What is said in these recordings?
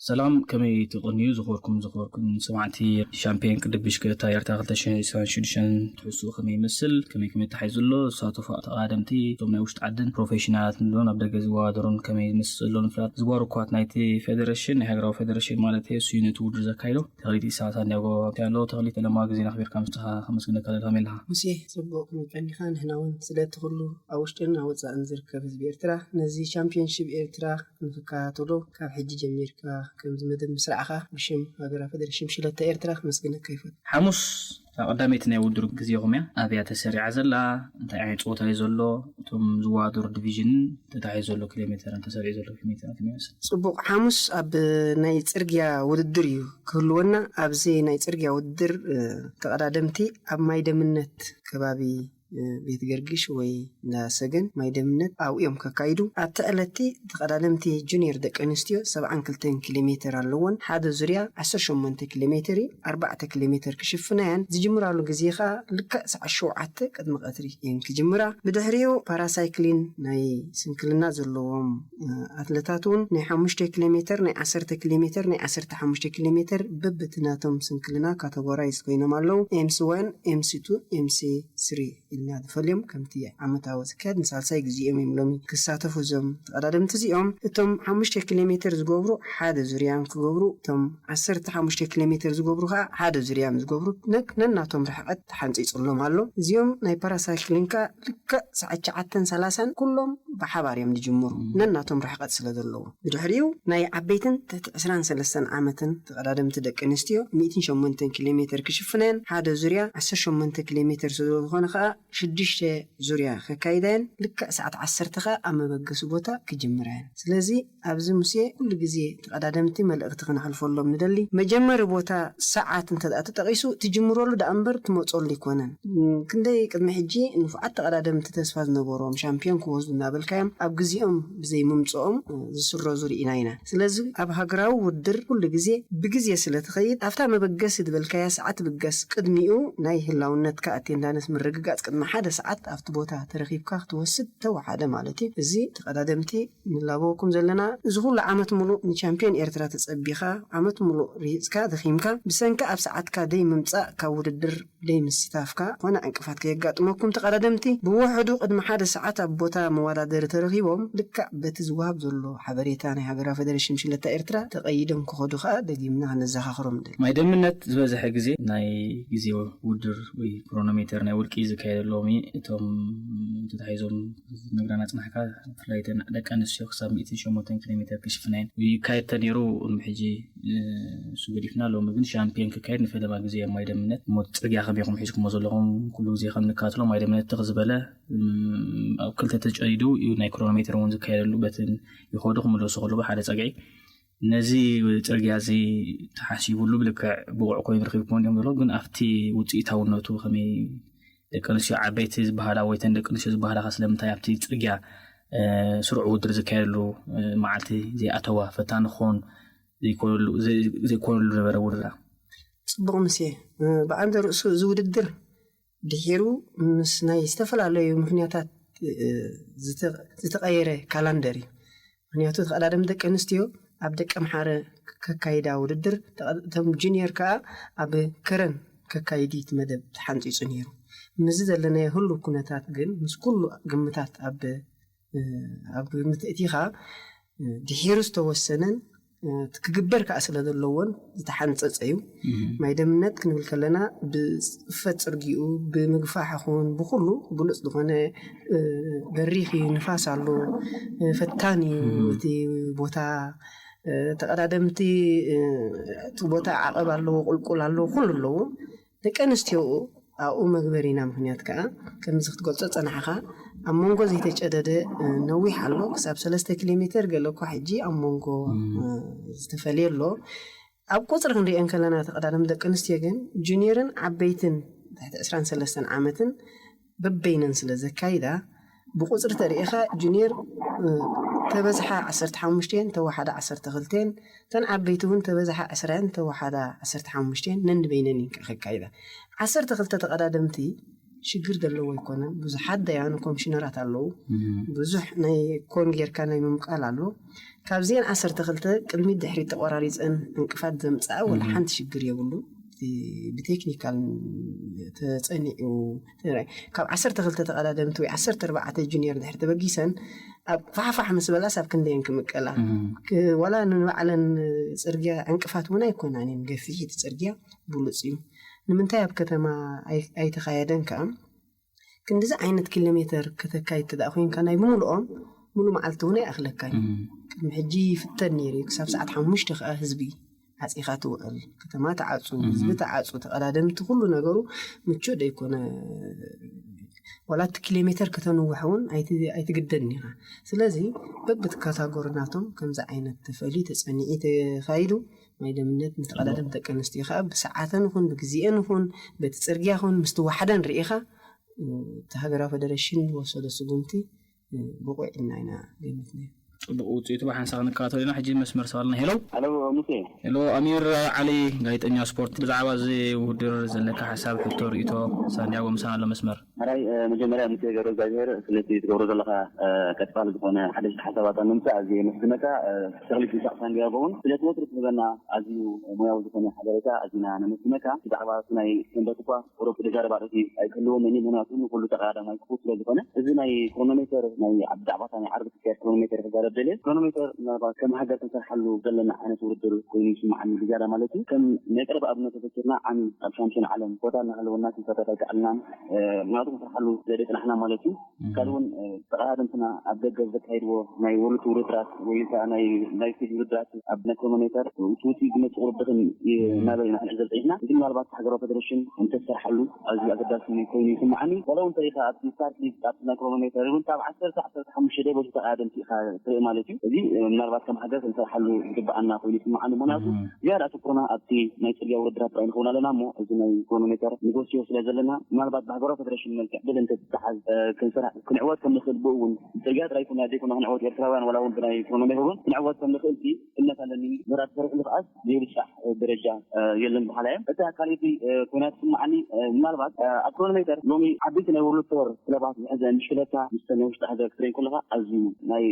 ሰላም፣ ከመይ ትቕንዩ? ዝኸበርኩም ዝኸበርኩም ሰማዕቲ፣ ሻምፒዮን ቅድም ብሽክለታ ኤርትራ ክልተ ሽሕን ዕስራን ሽዱሽተን ትሕዝትኡ ከመይ ይመስል? ከመይ ከመይ ተታሒዙ ኣሎ? ዝሳተፉ ተቐዳደምቲ፣ እቶም ናይ ውሽጢ ዓድን ፕሮፌሽናላት ንብሎን ኣብ ደገ ዝወዳደሩን ከመይ ዝመስል ዘሎ ንምፍላጥ፣ ዝጓሩ እኳት ናይቲ ፌደሬሽን፣ ናይ ሃገራዊ ፌደሬሽን ማለት እዩ፣ እሱ እዩ ነቲ ውድድር ዘካይዶ። ተኽሊት ኢሳ ሳንዲያጎ ኣብቲ ኣሎ። ተኽሊት፣ ለማ ግዜና ኣኽቢርካ ምስኻ ከመስግነካ ደሊ። ከመይ ኣለኻ? ሙሴ፣ ጽቡቕ፣ ከመይ ቀኒኻ? ንሕና እውን ስለቲ ኩሉ ኣብ ውሽጥን ኣብ ወጻእን ዝርከብ ህዝቢ ኤርትራ ነዚ ቻምፒዮንሺፕ ኤርትራ ንክከታተሎ ካብ ሕጂ ጀሚርካ ከምዚ መደብ ምስራዕኻ ብሽም ሃገራዊ ፌደሬሽን ብሽክለታ ኤርትራ ከመስግነካ ይፈቱ። ሓሙስ እታ ቀዳመይቲ ናይ ውድድር ግዜኹም እያ። ኣበይ እያ ተሰሪዓ ዘላ? እንታይ ዓይነት ጸወታ እዩ ዘሎ? እቶም ዝወዳደሩ ዲቪዥንን ተታሒዙ ዘሎ ኪሎ ሜተርን ተሰሪዑ ዘሎ ኪሎ ሜተርን ከመይ ይመስል? ጽቡቕ። ሓሙስ ኣብ ናይ ጽርግያ ውድድር እዩ ክህልወና። ኣብዚ ናይ ጽርግያ ውድድር፣ እ፣ ተቐዳደምቲ ኣብ ማይ ደምነት ከባቢ፣ እ፣ ቤት ገርግሽ ወይ እንዳ ሰገን ማይ ደምነት ኣብኡ እዮም ከካይዱ። ኣብቲ ዕለትቲ ተቐዳደምቲ ጁኒየር ደቂ ኣንስትዮ ሰብዓን ክልተን ኪሎ ሜተር ኣለወን። ሓደ ዙርያ ዓሰርተ ሸሞንተ ኪሎ ሜተር እዩ። ኣርባዕተ ኪሎ ሜተር ክሽፍና እየን። ዝጅምራሉ ግዜ ኸኣ ልክዕ ሰዓት ሸውዓተ ቅድሚ ቀትሪ እየን ክጅምራ። ብድሕሪኡ ፓራሳይክሊን ናይ ስንክልና ዘለዎም፣ እ፣ ኣትለታት እውን ናይ ሓሙሽተ ኪሎ ሜተር፣ ናይ ዓሰርተ ኪሎ ሜተር፣ ናይ ዓሰርተ ሓሙሽተ ኪሎ ሜተር በብቲ ናቶም ስንክልና ካተጎራይዝ ኮይኖም ኣለዉ። ኤምሲ ዋን፣ ኤምሲ ቱ፣ ኤምሲ ስሪ ኢልና ንፈልዮም። ከምቲ ዓመታዊ ዝካየድ ንሳልሳይ ግዜኦም እዮም ሎሚ ክሳተፉ እዞም ተቐዳደምቲ እዚኦም። እቶም ሓሙሽተ ኪሎ ሜተር ዝገብሩ ሓደ ዙርያ እዮም ክገብሩ፣ እቶም ዓሰርተ ሓሙሽተ ኪሎ ሜተር ዝገብሩ ከዓ ሓደ ዙርያ እዮም ዝገብሩ። ነክ-፣ ነናቶም ርሕቀት ተሓንጺጹሎም ኣሎ። እዚኦም ናይ ፓራሳይክሊን ከዓ ልክዕ ሰዓት ትሽዓተን ሰላሳን ኩሎም ብሓባር እዮም ዝጅምሩ፣ ነናቶም ርሕቀት ስለ ዘለዎ። ብድሕሪኡ ናይ ዓበይትን ትሕቲ ዕስራን ሰለስተን ዓመትን ተቐዳደምቲ ደቂ ኣንስትዮ ሚእትን ሸሞንተን ኪሎ ሜተር ክሽፍነን፣ ሓደ ዙርያ ዓሰርተ ሸሞንተ ኪሎ ሜተር ስለ ዝኾነ ከዓ ሽዱሽተ ዙርያ ከካይዳየን፣ ልክዕ ሰዓት ዓሰርተ ከዓ ኣብ መበገሲ ቦታ ክጅምራየን። ስለዚ ኣብዚ ሙሴ ኩሉ ግዜ ተቐዳደምቲ መልእኽቲ ክነሕልፈሎም ንደሊ። መጀመሪ ቦታ ሰዓት እንተ ደኣ ተጠቒሱ ትጅምረሉ ደኣ እምበር ትመጸሉ ኣይኮነን። እም፣ ክንደይ ቅድሚ ሕጂ ንፉዓት ተቐዳደምቲ ተስፋ ዝነበሮም ሻምፒዮን ክወስዱ እናበልካዮም ኣብ ግዜኦም ብዘይ ምምጽኦም፣ እ፣ ዝስረዙ ርኢና ኢና። ስለዚ ኣብ ሃገራዊ ውድድር ኩሉ ግዜ ብግዜ ስለ ትኸይድ ኣብታ መበገሲ ዝበልካያ ሰዓት ብገስ ቅድሚኡ ናይ ህላውነትካ ኣቴንዳንስ ምርግጋጽ ቅድሚ ሓደ ሰዓት ኣብቲ ቦታ ተረኺብካ ክትወስድ ተወሓደ ማለት እዩ። እዚ ተቐዳደምቲ ንላበወኩም ዘለና እዚ ኩሉ ዓመት ሙሉእ ንቻምፒዮን ኤርትራ ተጸቢኻ ዓመት ሙሉእ ሪህጽካ ደኺምካ ብሰንኪ ኣብ ሰዓትካ ደይ ምምጻእ ካብ ውድድር ደይ ምስታፍካ ኮነ ዕንቅፋት ከየጋጥመኩም ተቐዳደምቲ ብውሕዱ ቅድሚ ሓደ ሰዓት ኣብ ቦታ መወዳደሪ ተረኺቦም ልክዕ በቲ ዝወሃብ ዘሎ ሓበሬታ ናይ ሃገራዊ ፌደሬሽን ብሽክለታ ኤርትራ ተቐይዶም ክኸዱ ከኣ ደጊምና ክነዘኻኽሮም ንደሊ። ማይ ደምነት ዝበዝሐ ግዜ ናይ ግዜ ውድድር ወይ ክሮኖሜተር ናይ ውልቂ ዝካየደሎም እዩ። እቶም ተታሒዞም ነግራና ጽናሕካ ብፍላይ እተን ደቂ ኣንስትዮ ክሳብ ሚእትን ሸሞንተን ኪሎ ሜተር ክሽፍና እየን ይካየድ ተነይሩ። ቅድሚ ሕጂ፣ እ፣ እሱ ገዲፍና ሎሚ ግን ሻምፒዮን ክካየድ ንፈለማ ግዜ ኣብ ማይ ደምነት እሞ ጽርግያ ከመይ ኢኹም ሒዝኩሞ ዘለኹም? ኩሉ ግዜ ከም ንከታተሎ ማይ ደምነት ትኽ ዝበለ፣ እም፣ ኣብ ክልተ ተጨዲዱ እዩ ናይ ክሮኖሜተር እውን ዝካየደሉ በትን ይኸዱ ክምለሱ ከለዉ ሓደ ጸግዒ ነዚ ጽርግያ እዚ ተሓሲቡሉ ብልክዕ ብቑዕ ኮይኑ ረኺብኩሞ እንዲኹም ዘሎ ግን ኣብቲ ውጽኢታውነቱ ከመይ ደቂ ኣንስትዮ ዓበይቲ ዝበሃላ ወይ ተን ደቂ ኣንስትዮ ዝበሃላ ከ ስለምንታይ ኣብቲ ጽርግያ፣ እ፣ ስሩዕ ውድድር ዝካየደሉ፣ እ፣ መዓልቲ ዘይኣተዋ ፈታኒ ክኸውን ዘይኮነሉ፣ ዘይ-፣ ዘይኮነሉ ነበረ ውድድራ? ጽቡቕ ምስ፣ እ፣ ብዓንደ ርእሱ እዚ ውድድር ድሒሩ ምስ ናይ ዝተፈላለዩ ምኽንያታት፣ እ፣ ዝተ-፣ ዝተቐየረ ካላንደር እዩ። ምኽንያቱ ተቐዳደምቲ ደቂ ኣንስትዮ ኣብ ደቂ ኣምሓረ ከካይዳ ውድድር፣ ተቐ-፣ እቶም ጁኒየር ከኣ ኣብ ከረን ከካይዲ እቲ መደብ ተሓንጺጹ ነይሩ። ምስዚ ዘለናዮ ህሉው ኩነታት ግን ምስ ኩሉ ግምታት ኣብ፣ እ፣ ኣብ ግምት እቲኻ፣ እ፣ ድሒሩ ዝተወሰነን፣ እ፣ ክግበር ከኣ ስለ ዘለዎን ዝተሓንጸጸ እዩ። እህ። ማይ ደምነት ክንብል ከለና ብጽፈት ጽርጊኡ፣ ብምግፋሕ ይኹን ብኹሉ ብሉጽ ዝኾነ፣ እ፣ በሪኽ እዩ፣ ንፋስ ኣሎ፣ እ፣ ፈታን እዩ እህ። እቲ ቦታ፣ እ፣ ተቐዳደምቲ፣ እ፣ እቲ ቦታ ዓቐብ ኣለዎ፣ ቁልቁል ኣለዎ፣ ኩሉ ኣለዎ። ደቂ ኣንስትዮ ኣብኡ መግበሪና ምኽንያት ከኣ ከምዚ ክትገልጾ ጸናሕኻ ኣብ መንጎ ዘይተጨደደ፣ እ፣ ነዊሕ ኣሎ፣ ክሳብ ሰለስተ ኪሎ ሜተር ገለ እኳ ሕጂ ኣብ መንጎ፣ እም። እ፣ ዝተፈልየ ኣሎ። ኣብ ቁጽሪ ክንሪኦ እንከለና ተቐዳደምቲ ደቂ ኣንስትዮ ግን ጁኒየርን ዓበይትን ትሕቲ ዕስራን ሰለስተን ዓመትን በበይነን ስለ ዘካይዳ ብቁጽሪ ተሪኢኻ ጁኒየር፣ እ፣ ተበዝሓ ዓሰርተ ሓሙሽተ እየን፣ ተወሓዳ ዓሰርተ ክልተ እየን፣ እተን ዓበይቲ እውን ተበዝሓ ዕስራ እየን፣ ተወሓዳ ዓሰርተ ሓሙሽተ እየን፣ ነንበይነን እየን ከካይዳ። ዓሰርተ ክልተ ተቐዳደምቲ ሽግር ዘለዎ ኣይኮነን። ብዙሓት ደያኑ ኮሚሽነራት ኣለዉ። ብዙሕ ናይ ኮን ጌርካ ናይ ምምቃል ኣሎ። ካብዚአን ዓሰርተ ክልተ ቅድሚት ድሕሪት ተቆራሪፀን ዕንቅፋት ዘምፅኣ ወላ ሓንቲ ሽግር የብሉ። ብቴክኒካል ተፀኒዑ ካብ ዓሰርተ ክልተ ተቐዳደምቲ ወይ ዓሰርተ ኣርባዕተ ጁኒየር ድሕሪ ተበጊሰን ኣብ ፋሕፋሕ ምስ በላስ ኣብ ክንደየን ክምቀላ። ዋላ ንባዕለን ፅርግያ ዕንቅፋት እውን ኣይኮናን እየን። ገፊሕ እቲ ፅርግያ ብሉፅ እዩ። ንምንታይ ኣብ ከተማ ኣይተኻየደን ከዓ? ክንዲዚ ዓይነት ኪሎ ሜተር ከተካይድ ተደኣ ኮይንካ ናይ ብምሉኦም ሙሉ መዓልቲ እውን ኣይኣኽለካን። ቅድሚ ሕጂ ይፍተን ነይሩ እዩ። ክሳብ ሰዓት ሓሙሽተ ከዓ ህዝቢ ዓፂኻ ትውዕል። ከተማ ተዓፁ፣ ህዝቢ ተዓፁ፣ ተቐዳደምቲ ኩሉ ነገሩ ምቹእ ደይኮነ። ዋላ እቲ ኪሎ ሜተር ከተንውሕ እውን ኣይትግደድን ኢኻ። ስለዚ በብቲ ካታጎሪ ናቶም ከምዚ ዓይነት ተፈልዩ ተፀኒዒ ተኻይዱ ናይ ደምነት ንተቐዳደምቲ ደቂ ኣንስትዮ ከዓ ብሰዓተን ይኹን ብግዜአን ይኹን በቲ ፅርግያ ይኹን ምስትዋሓደን ርኢኻ እቲ ሃገራዊ ፌደሬሽን ዝወሰዶ ስጉምቲ ብቑዕ ኢልና ኢና ገሚትና። ፅቡቅ ውፅኢቱ ብሓንሳብ ክንከታተሎ ኢና። ሕጂ መስመር ሰኣልና። ሄሎ። ሄሎ ሙሴ። ሄሎ ኣሚር ዓሊ፣ ጋዜጠኛ ስፖርት፣ ብዛዕባ እዚ ውድድር ዘለካ ሓሳብ፣ ሕቶ፣ ርእይቶ ሳንዲያጎ ምሳና ኣሎ መስመር። ሕራይ መጀመርያ ሙሴ ገብረ እግዚኣብሔር ስለቲ ትገብሮ ዘለካ ቀጻሊ ዝኾነ ሓደሽቲ ሓሳባት ኣብ ምምጻእ ኣዝየ የመስግነካ። ተኽሊት ይስሐቅ ሳንዲያጎ እውን ስለቲ ወትሩ ትህበና ኣዝዩ ሞያዊ ዝኾነ ሓበሬታ ኣዚና ነመስግነካ። ብዛዕባ እቲ ናይ ሰንበት እኳ ቁሩብ ተዛረባ ርእሲ ኣይክህልዎን እየ፣ ምኽንያቱ ንኩሉ ተቐዳዳማይ ክፉት ስለ ዝኾነ። እዚ ናይ ክሮኖሜተር ናይ ብዛዕባ እታ ናይ ዓርቢ ትካየድ ክሮኖሜተር ክዛረብ ደልየ። ክሮኖሜተር ምናልባት ከም ሃገር ክንሰርሓሉ ዘለና ዓይነት ውድድር ኮይኑ ይስምዓኒ ብዝያዳ ማለት እዩ። ከም ናይ ቀረባ ኣብነት ተዘኪርና ዓሚ ኣብ ሻምፒዮን ዓለም ቦታ እናሃለወና ክንሳተፍ ኣይከኣልናን። ምኽንያቱ ክንሰርሓሉ ዘይደጽናሕና ማለት እዩ። ካልእ እውን ተቐዳደምትና ኣብ ደገ ዘካይድዎ ናይ ወርልድ ውድድራት ወይ ከዓ ናይ ናይ ስቴጅ ውድድራት ኣብ ናይ ክሮኖሜተር ውፅውፅኡ ዝመፅእ ቁርብትን እናበለ ኢና ክንዕዘብ ፀኒሕና። ግን ምናልባት ሃገራዊ ፌደሬሽን እንተዝሰርሓሉ ኣዝዩ ኣገዳሲ ኮይኑ ይስምዓኒ። ዋላ እውን እንተሪኢኻ ኣብቲ ስታርት ሊስት ኣብቲ ናይ ክሮኖሜተር እውን ካብ ዓሰርተ ዓሰርተ ሓሙሽተ ደይ በዚ ተቐዳደምቲ ኢኻ ትርኢ ማለት እዩ። እዚ ምናልባት ከም ሃገር ክንሰርሓሉ ዝግብኣና ኮይኑ ይስምዓኒ። ምኽንያቱ ዝያዳ ኣተኩሮና ኣብቲ ናይ ፅርግያ ውድድራት ጥራይ ንኸውን ኣለና እሞ እዚ ናይ ክሮኖሜተር ንጎስዮ ስለ ዘለና ምናልባት ብሃገራዊ ፌደሬሽን መልክዕ ድል እንተዝተሓዝ ክንሰርሕ ክንዕወት ከም ንኽእል ብኡ እውን ፅርግያ ጥራይ ይኮና ዘይኮና ክንዕወት ኤርትራውያን ዋላ እውን ብናይ ክሮኖሜተር እውን ክንዕወት ከም ንኽእል እምነት ኣለኒ። መራ ተሰሪሕሉ ከዓስ ዘይብጻሕ ደረጃ የለን በሃላይ እየ። እታ ካልኣይቲ ኮይና ትስምዓኒ ምናልባት ኣብ ክሮኖሜተር ሎሚ ዓበይቲ ናይ ወርልድ ቱር ክለባት ዝሕዘ ብሽክለታ ምስ ናይ ውሽጢ ሃገር ክትርኢ ከለኻ ኣዝዩ ናይ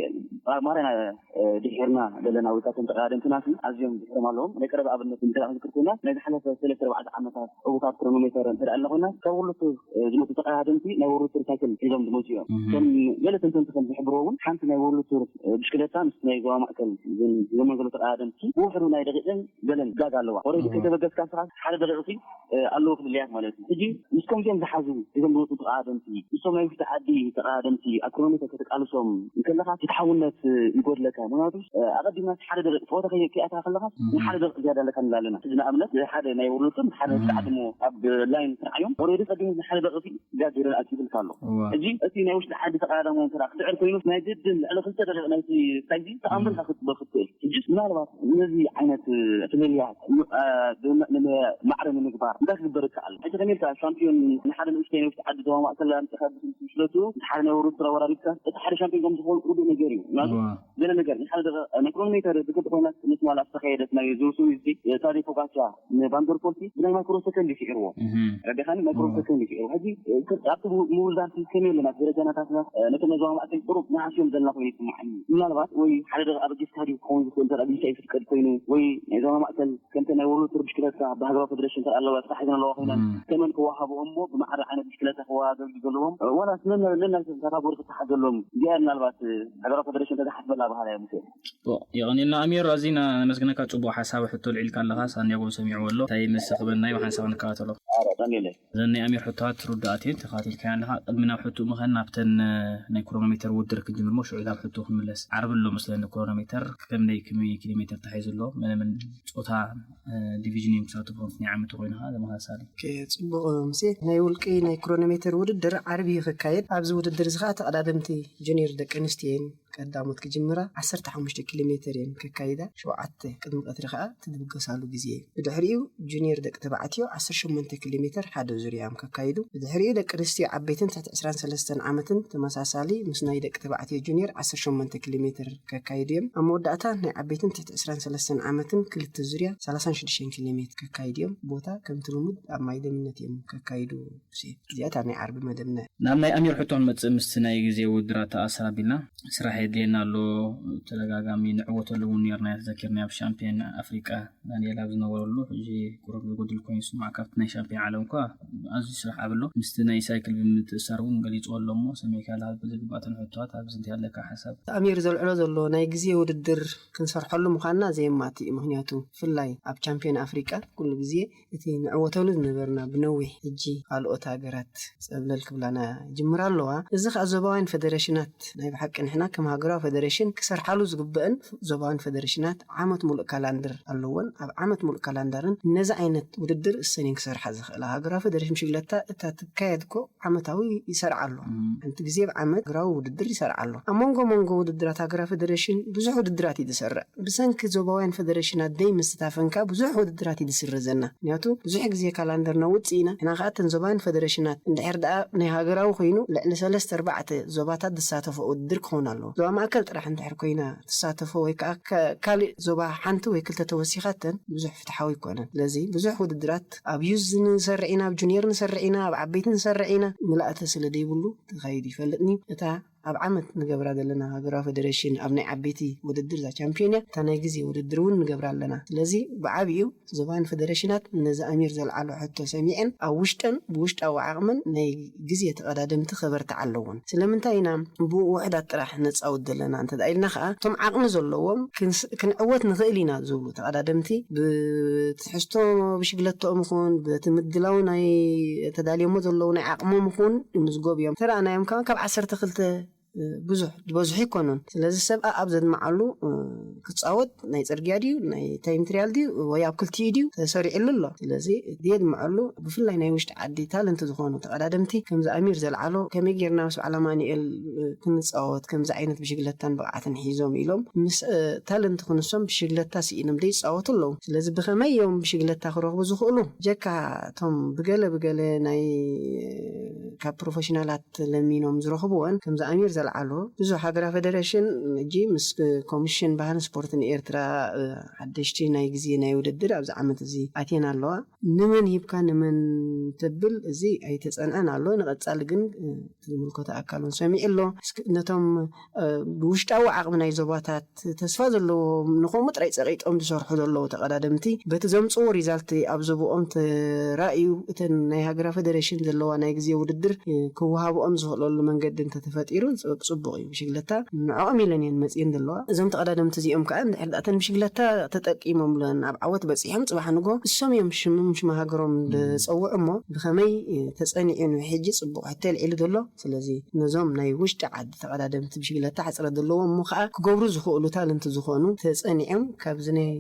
ማርያና ድሒርና ዘለና ወይ ካብቶም ተቐዳደምትና ኣዝዮም ድሒሮም ኣለዎም። ናይ ቀረባ ኣብነት እንተ ክዝክር ኮይና ናይ ዝሓለፈ ሰለስተ ኣርባዕተ ዓመታት ዕዉታት ክሮኖሜተር እንተ ኣለኾና ካብ ወርልድ ቱር ዝመፁ ተቐዳደምቲ ናይ ወርልድ ቱር ሳይክል ሒዞም ዝመፁ እዮም። ከም ገለ ተንተንቲ ከም ዝሕብርዎ እውን ሓንቲ ናይ ወርልድ ቱር ብሽክለታ ምስ ናይ ዞባ ማእከል ዘመን ዘሎ ተቐዳደምቲ ብውሕዱ ናይ ደቂቕን ገለን ጋግ ኣለዋ። ኦረዲ ከይተበገስካ ስኻ ሓደ ደቂቕ ኣለዎ ክልልያት ማለት እዩ። ሕጂ ምስ ከምዚኦም ዝሓዙ እዞም ዝመፁ ተቐዳደምቲ ምስቶም ናይ ውሽጢ ዓዲ ተቐዳደምቲ ኣብ ክሮኖሜተር ከተቃልሶም እንከለኻ ፍትሓውነት ይጎድለካ። ምክንያቱ ኣቐዲምና ሓደ ደቂቕ ፀወታ ከይኣታ ከለኻ ንሓደ ደቂቕ ዝያዳ ኣለካ ንብል ኣለና። ሕጂ ንኣብነት ሓደ ናይ ወርልድ ቱር ሓደ ውሽጢ ዓዲ እሞ ኣብ ላይን ስርዓዮም ኦረዲ ቀዲሙ ንሓደ ደቂቕ ጋር ገይረን ኣትዩ ይብልካ ኣሎ። ሕጂ እቲ ናይ ውሽጢ ዓዲ ተቐዳዳማይ እንተ ክትዕር ኮይኑ ናይ ግድን ልዕሊ ክልተ ደቂቕ ናይቲ ሳይዚ ተኣምር ኢኻ ክትበል ክትክእል። ሕጂ ምናልባት ነዚ ዓይነት ፍልልያት ማዕረ ንምግባር እንታይ ክግበር ይከኣል? ሕጂ ከመይ ኢልካ ሻምፒዮን ንሓደ ንእሽተይ ናይ ውሽጢ ዓዲ ዞባ ማእከል ኣምፂእካ ብስለቱ ሓደ ናይ ውድድር ኣወራሪድካ እቲ ሓደ ሻምፒዮን ከም ዝኸውን ርዱእ ነገር እዩ። ምክንያቱ ገለ ነገር ንሓደ ናይ ክሮኖሜተር ብግዲ ኮይና ምስ ማላ ዝተኸየደት ናይ ዞሱ ዊዝዲ ታዴ ፖጋቻ ንቫንደር ፖልሲ ብናይ ማይክሮ ሰከንድ ይስዕርዎ። ረዲኻኒ ማይክሮ ሰከንድ ይስዕርዎ። ሕጂ ኣብቲ ምውዳር ሲስተም የለን ኣብ ደረጃ ናታትና ነቶም ናይ ዞባ ማእከል ቁሩብ ንሓስዮም ዘለና ኮይኑ ይስምዓኒ። ምናልባት ወይ ሓደ ደቂቕ ኣብ ስታድዩ ክኸውን ዝኽእል እንተ ብልጫ ይፍቀድ ኮይኑ ወይ ናይ ዞባ ማእከል ከምተ ናይ ወርልድ ቱር ብሽክለታ ብሃገራዊ ፌደሬሽን እንተ ኣለዋ ተታሒዘን ኣለዋ ኮይነን ተመን ክወሃብኦ እሞ ብማዕረ ዓይነት ብሽክለታ ክወሃብ ዘለዎም ዋላ ነናይ ካታጎሪ ክተሓዘሎም እዚኣ ምናልባት ሃገራዊ ፌደሬሽን ተዝሓስበላ በሃላ እየ ሙሴ። ጽቡቕ የቐንየልና ኣሚር፣ ኣዚና ነመስግነካ። ጽቡቕ ሓሳብ ሕቶ ኣልዒልካ ኣለኻ፣ ሳንዲያጎ እውን ሰሚዕዎ ኣሎ። እንታይ ምስ ክበና እዩ ሓንሳብ ንከታተሎ። ኣረ ቀንየለይ። እዘን ናይ ኣሚር ሕቶታት ርዱኣት እየን፣ ተኸታቲልካየን ኣለኻ። ቅድሚ ናብ ሕቶኡ ምኸድ ናብተን ናይ ክሮኖሜተር ውድድር ክንጅምር እሞ ሽዑ ናብ ሕቶኡ ክንምለስ። ዓርቢ ኣሎ መስለኒ ክሮኖሜተር፣ ከመይ ከመይ ኪሎ ሜተር ተታሒዙ ኣሎ፣ መን መን ጾታ ዲቪዥን እዮም ክሳተፉ፣ ናይ ዓመቱ ኮይኑ ከዓ ተመሳሳሊ። ጽቡቕ ሙሴ፣ ናይ ውልቂ ናይ ክሮኖሜተር ውድድር ዓርቢ እዩ ክካየድ። ኣብዚ ውድድር እዚ ከዓ ተቐዳደምቲ ጁኒየር ደቂ ኣንስትዮ እየን። ቀዳሞት ክጅምራ ዓሰርተ ሓሙሽተ ኪሎ ሜትር እየን ከካይዳ። ሸውዓተ ቅድሚ ቀትሪ ከዓ ትድብገሳሉ ግዜ እዩ። ብድሕሪኡ ጁኒየር ደቂ ተባዕትዮ ዓሰርተ ሸሞንተ ኪሎ ሜትር ሓደ ዙርያ እዮም ከካይዱ። ብድሕሪኡ ደቂ ኣንስትዮ ዓበይትን ትሕቲ ዕስራን ሰለስተን ዓመትን ተመሳሳሊ ምስ ናይ ደቂ ተባዕትዮ ጁኒየር ዓሰርተ ሸሞንተ ኪሎ ሜትር ከካይዱ እዮም። ኣብ መወዳእታ ናይ ዓበይትን ትሕቲ ዕስራን ሰለስተን ዓመትን ክልተ ዙርያ ሰላሳን ሽዱሽተን ኪሎ ሜትር ከካይዱ እዮም። ቦታ ከምቲ ልሙድ ኣብ ማይ ደምነት እዮም ከካይዱ። እዚኣታ ናይ ዓርቢ መደብና። ናብ ናይ ኣሚር ሕቶ ክንመጽእ ምስቲ ናይ ግዜ ውድድራት ተኣሳቢልና ስራሕ የድልየና ኣሎ። ተደጋጋሚ ንዕወተሉ እውን ነርና ተዘኪርና ኣብ ሻምፒዮን ኣፍሪቃ ዳንኤል ኣብ ዝነበረሉ ሕጂ ቁሩብ ዝጎድል ኮይኑ ይስማዕ። ካብቲ ናይ ሻምፒዮን ዓለም እኳ ኣዝዩ ስራሕ ኣብ ኣሎ። ምስቲ ናይ ሳይክል ብምትእሳር እውን ገሊጽዎ ኣሎ እሞ ሰሚዕካ ኣለኻ ብዝግባእ እተን ሕቶታት ኣብዚ እንታይ ኣለካ ሓሳብ? ኣሚር ዘልዕሎ ዘሎ ናይ ግዜ ውድድር ክንሰርሐሉ ምዃንና ዘየማት እዩ። ምኽንያቱ ብፍላይ ኣብ ቻምፒዮን ኣፍሪቃ ኩሉ ግዜ እቲ ንዕወተሉ ዝነበርና ብነዊሕ ሕጂ ካልኦት ሃገራት ጸብለል ክብላና ይጅምራ ኣለዋ። እዚ ከኣ ዞባውያን ፈደረሽናት ናይ ብሓቂ ንሕና ከም ሃገራዊ ፈደረሽን ክሰርሓሉ ዝግበአን ዞባውያን ፈደረሽናት ዓመት ሙሉእ ካላንደር ኣለወን። ኣብ ዓመት ሙሉእ ካላንደርን ነዚ ዓይነት ውድድር እሰን እየን ክሰርሓ ዝኽእላ። ሃገራዊ ፈደረሽን ብሽግለታ እታ ትካየድ እኮ ዓመታዊ ይሰርዓ ኣሎ። ሓንቲ ግዜ ኣብ ዓመት ሃገራዊ ውድድር ይሰርዓ ኣሎ። ኣብ መንጎ መንጎ ውድድራት ሃገራዊ ፈደረሽን ብዙሕ ውድድራት እዩ ዝሰርዕ። ብሰንኪ ዞባውያን ፈደረሽናት ደይ ምስታፈንካ ብዙሕ ውድድራት እዩ ዝስረዘና። ምክንያቱ ብዙሕ ግዜ ካላንደርና ውፅእ ኢና። ንሕና ከዓ እተን ዞባውያን ፈደረሽናት እንድሕር ደኣ ናይ ሃገራዊ ኮይኑ ልዕሊ ሰለስተ ኣርባዕተ ዞባታት ዝሳተፎ ውድድር ክኸውን ኣለዎ። ዞባ ማእከል ጥራሕ እንድሕር ኮይና ትሳተፎ ወይ ከዓ ከ-፣ ካልእ ዞባ ሓንቲ ወይ ክልተ ተወሲኻተን ብዙሕ ፍትሓዊ ኣይኮነን። ስለዚ ብዙሕ ውድድራት ኣብ ዩዝ ንሰርዕ ኢና፣ ኣብ ጁኒየር ንሰርዕ ኢና፣ ኣብ ዓበይቲ ንሰርዕ ኢና። ምልኣተ ስለ ዘይብሉ ተኻይዱ ይፈልጥን እዩ። እታ ኣብ ዓመት ንገብራ ዘለና ሃገራዊ ፈደረሽን ኣብ ናይ ዓበይቲ ውድድር እዛ ቻምፒዮን እያ። እታ ናይ ግዜ ውድድር እውን ንገብራ ኣለና። ስለዚ ብዓብዩ ዞባን ፈደረሽናት ነዚ ኣሚር ዘልዓሎ ሕቶ ሰሚዐን ኣብ ውሽጠን ብውሽጣዊ ዓቕመን ናይ ግዜ ተቐዳደምቲ ከበርትዓ ኣለዎን። ስለምንታይ ኢና ብውሑዳት ጥራሕ ነጻውት ዘለና እንተ ኢልና ከኣ እቶም ዓቕሚ ዘለዎም ክንስ-፣ ክንዕወት ንኽእል ኢና ዝብሉ ተቐዳደምቲ ብትሕዝቶ ብሽግለተኦም ይኹን በቲ ምድላው ናይ ተዳልዮሞ ዘለዉ ናይ ዓቕሞም ይኹን ይምዝገቡ እዮም። ተረኣናዮም ከኣ ካብ ዓሰርተ ክልተ ብዙሕ ዝበዝሑ ኣይኮኑን። ስለዚ ሰብ ኣብ ዘድምዓሉ ክጻወት ናይ ጽርግያ ድዩ ናይ ታይም ትሪያል ድዩ ወይ ኣብ ክልቲኡ ድዩ ተሰሪዕሉ ኣሎ። ስለዚ የድምዐሉ ብፍላይ ናይ ውሽጢ ዓዲ ታለንት ዝኾኑ ተቐዳደምቲ ከምዚ ኣሚር ዘልዓሎ ከመይ ጌርና ምስ በዓል ኣማኑኤል ክንጻወት ከምዚ ዓይነት ብሽግለታን ብቕዓትን ሒዞም ኢሎም ምስ ታለንት ክንሶም ብሽግለታ ስኢኖም ዘይጻወቱ ኣለዉ። ስለዚ ብኸመይ እዮም ብሽግለታ ክረኽቡ ዝኽእሉ? ጀካ እቶም ብገለ ብገለ ናይ ካብ ፕሮፌሽናላት ለሚኖም ዝረኽብዎን ከምዚ ኣሚር ዘልዓሎ ብዙሕ ሃገራ ፈደረሽን ሕጂ ምስ ኮሚሽን ባህልን ስፖርትን ኤርትራ ሓደሽቲ ናይ ግዜ ናይ ውድድር ኣብዚ ዓመት እዚ ኣትየን ኣለዋ። ንመን ሂብካ ንመን ተብል እዚ ኣይተጸንዐን ኣሎ። ንቐጻሊ ግን ዝምልከቶ ኣካል እውን ሰሚዑ ኣሎ። ነቶም ብውሽጣዊ ዓቕሚ ናይ ዞባታት ተስፋ ዘለዎም ንኸምኡ ጥራይ ጸቒጦም ዝሰርሑ ዘለዉ ተቐዳደምቲ በቲ ዘምጽዎ ሪዛልት ኣብ ዞብኦም ተራእዩ እተን ናይ ሃገራ ፈደረሽን ዘለዋ ናይ ግዜ ውድድር ክወሃብኦም ዝኽእለሉ መንገዲ እንተተፈጢሩ ጽቡቕ እዩ። ብሽግለታ ንዕኦም ኢለን እየን መጽየን ዘለዋ። እዞም ተቐዳደምቲ እዚኦም ከዓ እንድሕር ደኣ እተን ብሽግለታ ተጠቂሞምለን ኣብ ዓወት በጺሖም ጽባሕ ንጎ እሶም እዮም ሽምም ሽማ ሃገሮም ዝጸውዑ እሞ ብኸመይ ተጸኒዑ ንሕጂ ጽቡቕ ሕቶ የልዒሉ ዘሎ። ስለዚ ነዞም ናይ ውሽጢ ዓዲ ተቐዳደምቲ ብሽግለታ ሕጽረት ዘለዎ እሞ ከዓ ክገብሩ ዝኽእሉ ታለንት ዝኾኑ ተጸኒዖም ካብዚ ናይ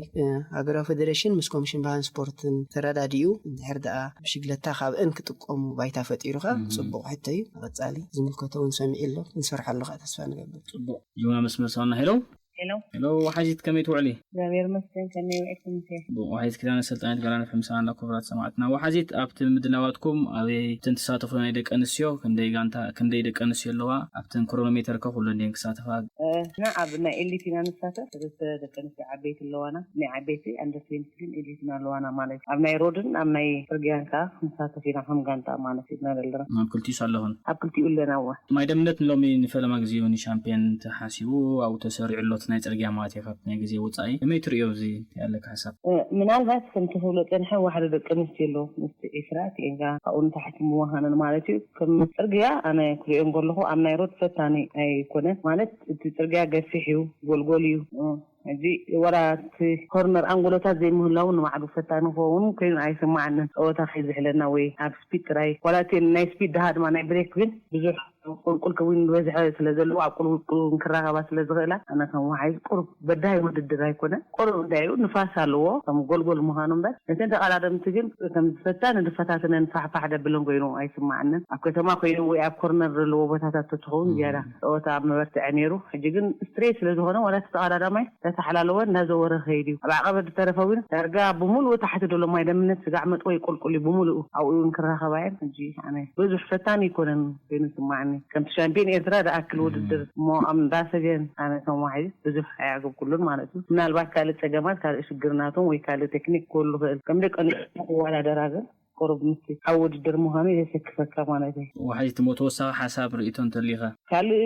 ሃገራዊ ፈደረሽን ምስ ኮሚሽን ባህልን ስፖርትን ተረዳዲኡ እንድሕር ደኣ ብሽግለታ ካብእን ክጥቀሙ ባይታ ፈጢሩ ከዓ ጽቡቕ ሕቶ እዩ። ንቐጻሊ ዝምልከቶ እውን ሰሚዑ ኣሎ። ክንሰርሐሉ ከዓ ተስፋ ንገብር። ጽቡቕ። ጅማ መስመር ሳና ሄሎ። ሄሎ። ሄሎ፣ ወሓዚት ከመይ ትውዕሊ? እግዚኣብሔር ይመስገን፣ ከመይ ውዒልኩም? ጽቡቕ። ወሓዚት ኪዳነ ሰልጣኒት ጋላነት ሕምሳና ክቡራት ሰማዕትና። ወሓዚት ኣብቲ ምድላዋትኩም ኣበይ እተን ትሳተፎ ናይ ደቂ ኣንስትዮ ክንደይ ጋንታ ክንደይ ደቂ ኣንስትዮ ኣለዋ? ኣብተን ክሮኖሜተር ከ ኩለን ድየን ክሳተፋ? እ፣ ንሕና ኣብ ናይ ኤሊት ኢና ንሳተፍ። ሰለስተ ደቂ ኣንስትዮ ዓበይቲ ኣለዋና። ናይ ዓበይቲ ኣንደር ትዌንቲ ትሪን ኤሊትን ኣለዋና ማለት እዩ። ኣብ ናይ ሮድን ኣብ ናይ ጽርግያን ከኣ ክንሳተፍ ኢና ከም ጋንታ ማለት እዩ ዘለና ዘለና። ኣብ ክልቲኡስ ኣለኹን? ኣብ ክልቲኡ ኣለና እወ። ማይ ደምነት ንሎሚ ንፈለማ ግዜ እውን ሻምፒዮን ተሓሲቡ ኣብኡ ተሰሪዑ ኣሎ እቲ ናይ ጽርግያ ማለት እዩ። ካብቲ ናይ ግዜ ወጻኢ ከመይ ትርእዮ እዚ ኣለካ ሓሳብ? እ፣ ምናልባት ከምቲ ክብሎ ጸንሐ ዋሕደ ደቂ ኣንስትዮ ኣለዎ ምስቲ ዒስራ እቲ ኤንጋ ካብኡ ንታሕቲ ምዋሃነን ማለት እዩ። ከም ጽርግያ ኣነ ክሪኦ እንከለኹ ኣብ ናይ ሮድ ፈታኒ ኣይኮነን ማለት እቲ ጽርግያ ገፊሕ እዩ፣ ጎልጎል እዩ። እ፣ ሕጂ ዋላ እቲ ኮርነር ኣንጎሎታት ዘይምህላው ንባዕሉ ፈታኒ ክኸውን ኮይኑ ኣይስማዓንን። ጸወታ ከይዝሕለና ወይ ኣብ ስፒድ ጥራይ ዋላ እቲ ናይ ስፒድ ድሃ ድማ ናይ ብሬክ ግን ብዙሕ ቁልቁል ከዊን ዝበዝሐ ስለ ዘለዎ ኣብ ቁልቁል ክራኸባ ስለ ዝኽእላ ኣነ ከም ወሓይዝ ቁሩብ በዳሂ ውድድር ኣይኮነ። ቁሩብ እንታይ እዩ ንፋስ ኣለዎ ከም ጎልጎል ምዃኑ እምበር እተን ተቐዳደምቲ ግን ከም ዝፈታን ዝፈታተነን ፋሕፋሕ ደብለን ኮይኑ ኣይስማዓንን። ኣብ ከተማ ኮይኑ ወይ ኣብ ኮርነር ዘለዎ ቦታታት ተትኸውን ዝያዳ ጸወታ ኣብ መበርትዐ ነይሩ። ሕጂ ግን ስትሬት ስለ ዝኾነ ዋላ እቲ ተቐዳዳማይ ተተሓላለወ እንዳዘወረ ከይድ እዩ። ኣብ ዓቐበት ዝተረፈ እውን ዳርጋ ብምሉኡ ታሕቲ ደሎ ማይ ደምነት ስጋዕ መጥወይ ቁልቁል እዩ ብምሉኡ ኣብኡ እውን ክራኸባ እየን። ሕጂ ኣነ ብዙሕ ፈታኒ ኣይኮነን ኮይኑ ስማዓኒ። ከምቲ ሻምፒዮን ኤርትራ ዝኣክል ውድድር እሞ ኣብ እንዳሰገን ኣነ ከም ዋሕዚ ብዙሕ ኣያገብኩሉን ማለት እዩ። ምናልባት ካልእ ጸገማት ካልእ ሽግርናቶም ወይ ካልእ ቴክኒክ ክህሉ ይኽእል ከም ደቂ ኣንስትዮ ክወዳደራ ግን ቁሩብ ምስ ኣብ ውድድር ምዃኑ የሰክፈካ ማለት እዩ። ዋሕዚ እቲ ተወሳኺ ሓሳብ ርእይቶ እንተሊኻ? ካልእ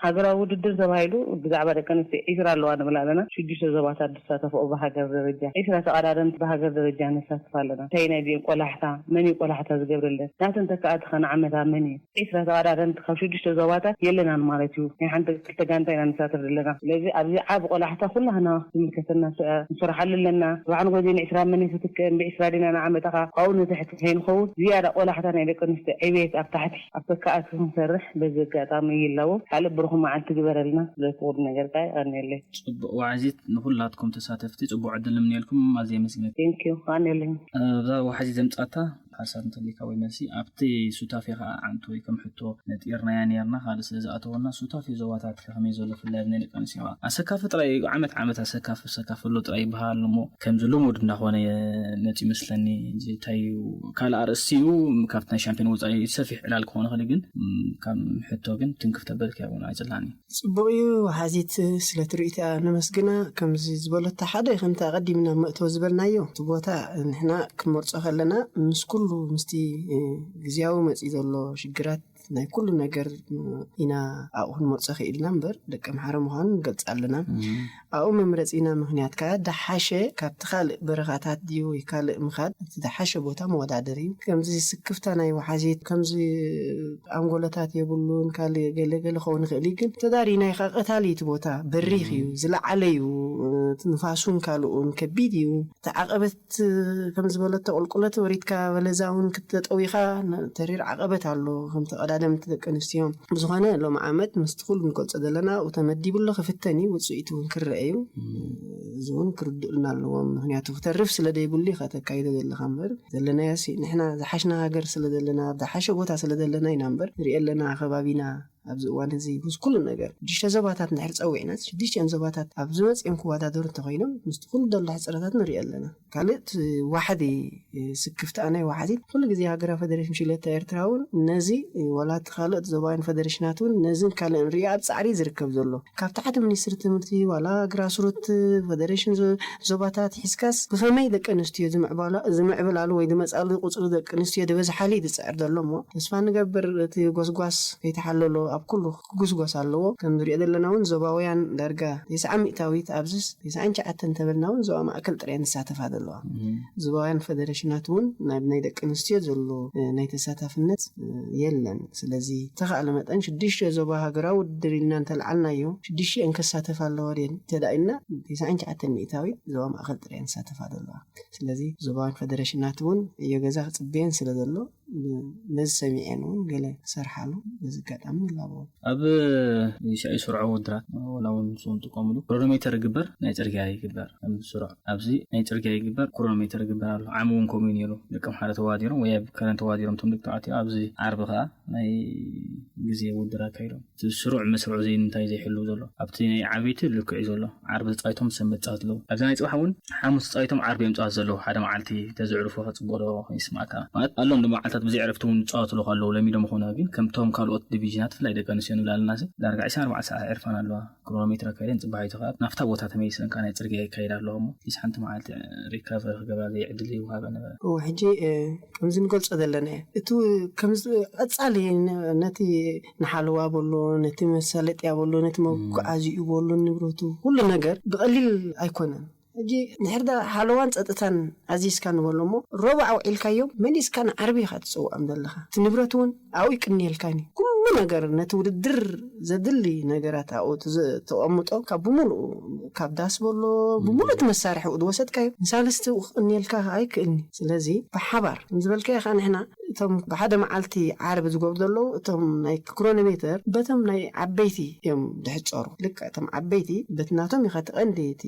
ሃገራዊ ውድድር ተባሂሉ ብዛዕባ ደቂ ኣንስትዮ ዒስራ ኣለዋ ንብል ኣለና። ሽዱሽተ ዞባታት ዝሳተፈኦ ብሃገር ደረጃ ዒስራ ተቐዳደምቲ ብሃገር ደረጃ ነሳትፍ ኣለና። እንታይ ናይ ዚን ቆላሕታ መን እዩ ቆላሕታ ዝገብረለን ናተን ተካኣቲ ከነዓመታ መን እዩ? ዒስራ ተቐዳደምቲ ካብ ሽዱሽተ ዞባታት የለናን ማለት እዩ። ናይ ሓንቲ ክልተ ጋንታ ኢና ንሳተፍ ዘለና። ስለዚ ኣብዚ ዓብ ቆላሕታ ኩላህና ዝምልከተና ንሰርሓሉ ኣለና። ብዓን ጎዜን ዒስራ መን እዩ ክትክእን ብዒስራ ዲና ንዓመታኻ ካብኡ ንትሕቲ ከይንኸውን ዝያዳ ቆላሕታ ናይ ደቂ ኣንስትዮ ዕቤት ኣብ ታሕቲ ኣብ ተካኣቲ ክንሰርሕ በዚ ኣጋጣሚ ይላቦ። ካልእ ብሩኽ መዓልቲ ግበረልና። ስለቲ ኩሉ ነገር ካ ይቐንየለይ። ጽቡቕ ዋሕዚት። ንኹላትኩም ተሳተፍቲ ጽቡቕ ዕድል ንምንየልኩም። ኣዝየ ኣመስግነኩም። ቴንኪዩ። ይቐንየለይ። እዛ ዋሕዚ ዘምጻታ ሓሳብ እንተሊካ ወይ መልሲ ኣብቲ ሱታፌ ከዓ ዓንቱ ወይ ከም ሕቶ ነጢርናያ ነርና ካልእ ስለ ዝኣተወና ሱታፌ ዞባታት ከመይ ዘሎ ፍላይ ብናይ ደቂ ኣንስትዮ ከዓ ኣሰካፊ ጥራይ ዓመት ዓመት ኣሰካፊ ኣሰካፊ ኣሎ ጥራይ ይበሃል እሞ ከምዚ ልሙድ እንዳኾነ መፂ ይመስለኒ። እዚ እንታይ እዩ ካልእ ኣርእስቲ እዩ። ካብቲ ናይ ሻምፒዮን ወፃኢ ሰፊሕ ዕላል ክኾነ ክእል ግን ካብ ሕቶ ግን ትንክፍ ተበልክ እውን ኣይፅላኒ። ጽቡቕ እዩ። ወሓዚት ስለ ትርኢትኣ ነመስግና። ከምዚ ዝበለታ ሓደ ከምቲ ኣቐዲምና መእተዊ ዝበልናዮ እቲ ቦታ ንሕና ክንመርጾ ከለና ምስ ኩሉ ምስቲ ግዝያዊ መጺእ ዘሎ ሽግራት ናይ ኩሉ ነገር ኢና ኣብኡ ክንመርጾ ክኢልና እምበር ደቂ ኣምሓረ ምዃኑ ንገልጽ ኣለና። ኣብኡ መምረጺና ምኽንያት ከኣ ደሓሸ ካብቲ ካልእ በረኻታት ድዩ ወይ ካልእ ምኻድ እቲ ደሓሸ ቦታ መወዳደሪ እዩ። ከምዚ ስክፍታ ናይ ወሓዚት ከምዚ ኣንጎሎታት የብሉን ካልእ ገለ ገለ ክኸውን ይኽእል እዩ ግን ተዳሪ ናይ ኸ ቀታሊ እቲ ቦታ በሪኽ እዩ ዝለዓለ እዩ። ንፋሱን ካልኡን ከቢድ እዩ። እቲ ዓቐበት ከም ዝበለቶ ቁልቁለት ወሪድካ በለዛ እውን ክትጠጠዊኻ ተሪር ዓቐበት ኣሎ። ከምቲ ቀዳደምቲ ደቂ ኣንስትዮ ብዝኾነ ሎም ዓመት ምስቲ ኩሉ ንገልጾ ዘለና ኣብኡ ተመዲቡ ኣሎ ክፍተን እዩ ውፅኢቱ እውን ክረአ እዩ። እዚ እውን ክርድኡልና ኣለዎም ምክንያቱ ክተርፍ ስለ ደይብሉ ኢኻ ተካይዶ ዘለኻ እምበር ዘለናዮ ሲ ንሕና ዝሓሽና ሃገር ስለ ዘለና ዝሓሸ ቦታ ስለ ዘለና ኢና እምበር ንሪኦ ኣለና ከባቢና ኣብዚ እዋን እዚ ምስ ኩሉ ነገር ሽዱሽተ ዞባታት እንድሕር ፀዊዕናስ ሽዱሽቲኦን ዞባታት ኣብ ዝመፅኦም ክወዳደሩ እንተኮይኖም ምስቲ ኩሉ ዘሎ ሕፅረታት ንሪኦ ኣለና። ካልእ ዋሕዲ ስክፍቲ ኣናይ ዋሕዚ ኩሉ ግዜ ሃገራዊ ፌደሬሽን ሽለታ ኤርትራ እውን ነዚ ዋላ እቲ ካልኦት ዞባውያን ፌደሬሽናት እውን ነዝን ካልእን ሪኦ ኣብ ፃዕሪ ዝርከብ ዘሎ ካብ ታሕቲ ሚኒስትሪ ትምህርቲ ዋላ ግራስሩት ፌደሬሽን ዞባታት ሒዝካስ ብኸመይ ደቂ ኣንስትዮ ዝምዕብላሉ ወይ ዝመፃሉ ቁፅሪ ደቂ ኣንስትዮ ዝበዝሓሉ እዩ ዝፅዕር ዘሎ እሞ ተስፋ ንገብር እቲ ጎስጓስ ከይተሓለሎ ኣብ ኩሉ ክጉስጎስ ኣለዎ። ከም ንሪኦ ዘለና እውን ዞባውያን ዳርጋ ተስዓ ሚእታዊት ኣብዝስ ተስዓን ትሽዓተን እንተበልና እውን ዞባ ማእከል ጥራይ ንሳተፋ ዘለዋ ዞባውያን ፌደሬሽናት እውን ናብ ናይ ደቂ ኣንስትዮ ዘሎ ናይ ተሳታፍነት የለን። ስለዚ ተኻእለ መጠን ሽዱሽተ ዞባ ሃገራዊ ውድድር ኢልና እንተልዓልናዮ ሽዱሽቲኦን ከሳተፋ ኣለዎ ድየን እንተዳኢልና ተስዓን ትሽዓተን ሚእታዊት ዞባ ማእከል ጥራይ ንሳተፋ ዘለዋ። ስለዚ ዞባውያን ፌደሬሽናት እውን የገዛ ክፅበየን ስለ ዘሎ ነዚ ሰሚዐን እውን ገለ ክሰርሓሉ በዚ ኣጋጣሚ ንላበዎ። ኣብ ሻይ ስርዖ ውድራት ወላ እውን ንሱ ንጥቀምሉ ክሮኖሜተር ይግበር ናይ ፅርግያ ይግበር ኣብ ስርዖ ኣብዚ ናይ ፅርግያ ይግበር ክሮኖሜተር ይግበር ኣሎ። ዓሚ እውን ከምኡ እዩ ነይሩ። ደቂ ኣምሓረ ተዋዲሮም ወይ ኣብ ከረን ተዋዲሮም እቶም ደቂ ተባዕትዮ ኣብዚ ዓርቢ ከዓ ናይ ግዜ ውድድር ኣካይዶም እቲ ስሩዕ መስርዑ ዘይ እንታይ ዘይሕልው ዘሎ ኣብቲ ናይ ዓበይቲ ልክዕ እዩ ዘሎ። ዓርቢ ተፃዊቶም ሰንበት ፃወት ኣለዉ። ኣብዛ ናይ ፅባሕ እውን ሓሙስ ተፃዊቶም ዓርቢ እዮም ፃወት ዘለዉ። ሓደ መዓልቲ ተዘዕርፎ ከፅቡቕ ዶ ይስማዕካ ማለት ኣሎም ዶ መዓልታት ብዘይ ዕረፍቲ እውን ዝፃወት ኣለዉ ኣለዉ ለሚዶም ይኾኑ ግን ከምቶም ካልኦት ዲቪዥናት ፍላይ ደቂ ኣንስትዮ ንብል ኣለና ሲ ዳርጋ ዕስራን ኣርባዕተ ሰዓት ዕርፋን ኣለዋ። ክሮኖሜትር ኣካይደን ፅባሒቱ ከዓ ናፍታ ቦታ ተመሊሰን ከዓ ናይ ፅርግያ ይካይዳ ኣለዋ እሞ ሊስ ሓንቲ መዓልቲ ሪካቨር ክገብራ ዘይዕድል ይውሃበ ነበረ። እዎ ሕጂ ከምዚ ንገልጾ ዘለና እዩ እቲ ከምዚ ቀጻሊ ነቲ ንሓለዋ በሎ ነቲ መሳለጥያ በሎ ነቲ መጓዓዚኡ በሎ ንብረቱ ኩሉ ነገር ብቐሊል ኣይኮነን። ሕጂ ንሕርዳ ሓለዋን ጸጥታን ኣዚዝካ ንበሎ እሞ፣ ረቡዕ ኣውዒልካዮም መሊስካ ንዓርቢ ኢኻ ትጽውዖም ዘለኻ። እቲ ንብረት እውን ኣብኡ ይቅንየልካን እዩ። ኩሉ ነገር ነቲ ውድድር ዘድሊ ነገራት ኣብኡ ትዝ-፣ ተቐምጦ፣ ካብ ብምሉኡ፣ ካብ ዳስ በሎ፣ ብምሉእ እቲ መሳርሒ ዝወሰድካዮ ንሳልስቲ ክቅንየልካ ኣይክእልኒ። ስለዚ ብሓባር ዝበልካዮ ከኣ ንሕና እቶም ብሓደ መዓልቲ ዓርቢ ዝገብሩ ዘለዉ እቶም ናይ ክሮኖሜተር በቶም ናይ ዓበይቲ እዮም ድሕጸሩ። ልክዕ እቶም ዓበይቲ በቲ ናቶም ኢኻ፣ እቲ ቀንዲ እቲ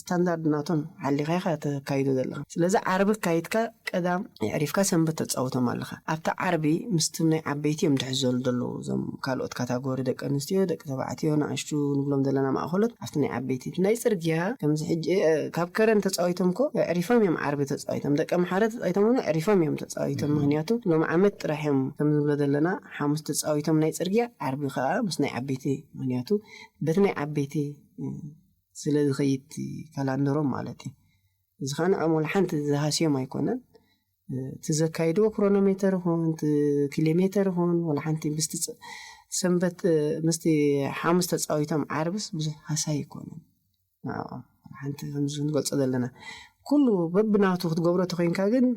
ስታንዳርድ ናቶም ሓሊኻ ኢኻ ተካይዶ ዘለኻ። ስለዚ ዓርቢ ካይድካ ቀዳም የዕሪፍካ ሰንበት ተጻውቶም ኣለኻ። ኣብቲ ዓርቢ ምስቲ ናይ ዓበይቲ እዮም ድሕዘሉ ዘለዉ፣ እዞም ካልኦት ካታጎሪ ደቂ ኣንስትዮ፣ ደቂ ተባዕትዮ፣ ንኣሽቱ ንብሎም ዘለና ማእኸሎት ኣብቲ ናይ ዓበይቲ። እቲ ናይ ጽርግያ ከምዚ ሕጂ፣ እ፣ ካብ ከረን ተጻዊቶም እኮ ኣዕሪፎም እዮም ዓርቢ ተጻዊቶም። ደቂ ኣምሓረ ተጻዊቶም እውን ኣዕሪፎም እዮም ተጻዊቶም። ምኽንያቱ ሎም ዓመት ጥራሕ እዮም ከም ንብሎ ዘለና ሓሙስ ተጻዊቶም ናይ ጽርግያ፣ ዓርቢ ከኣ ምስ ናይ ዓበይቲ። ምኽንያቱ በቲ ናይ ዓበይቲ፣ እ፣ ስለ ዝኸይድ ካላንደሮም ማለት እዩ። እዚ ኸኣ ንዕኦም ወላ ሓንቲ ዝሃስዮም ኣይኮነን። እ፣ እቲ ዘካይድዎ ክሮኖሜተር ይኹን፣ እቲ ኪሎሜተር ይኹን፣ ወላ ሓንቲ ምስቲ ጽ-፣ ሰንበት፣ እ፣ ምስቲ ሓሙስ ተጻዊቶም ዓርብስ ብዙሕ ሃሳይ ኣይኮነን። ንዕኦም ሓንቲ ከምዚ ንገልጾ ዘለና። ኩሉ በብናቱ ክትገብሮ ተኾይንካ ግን፣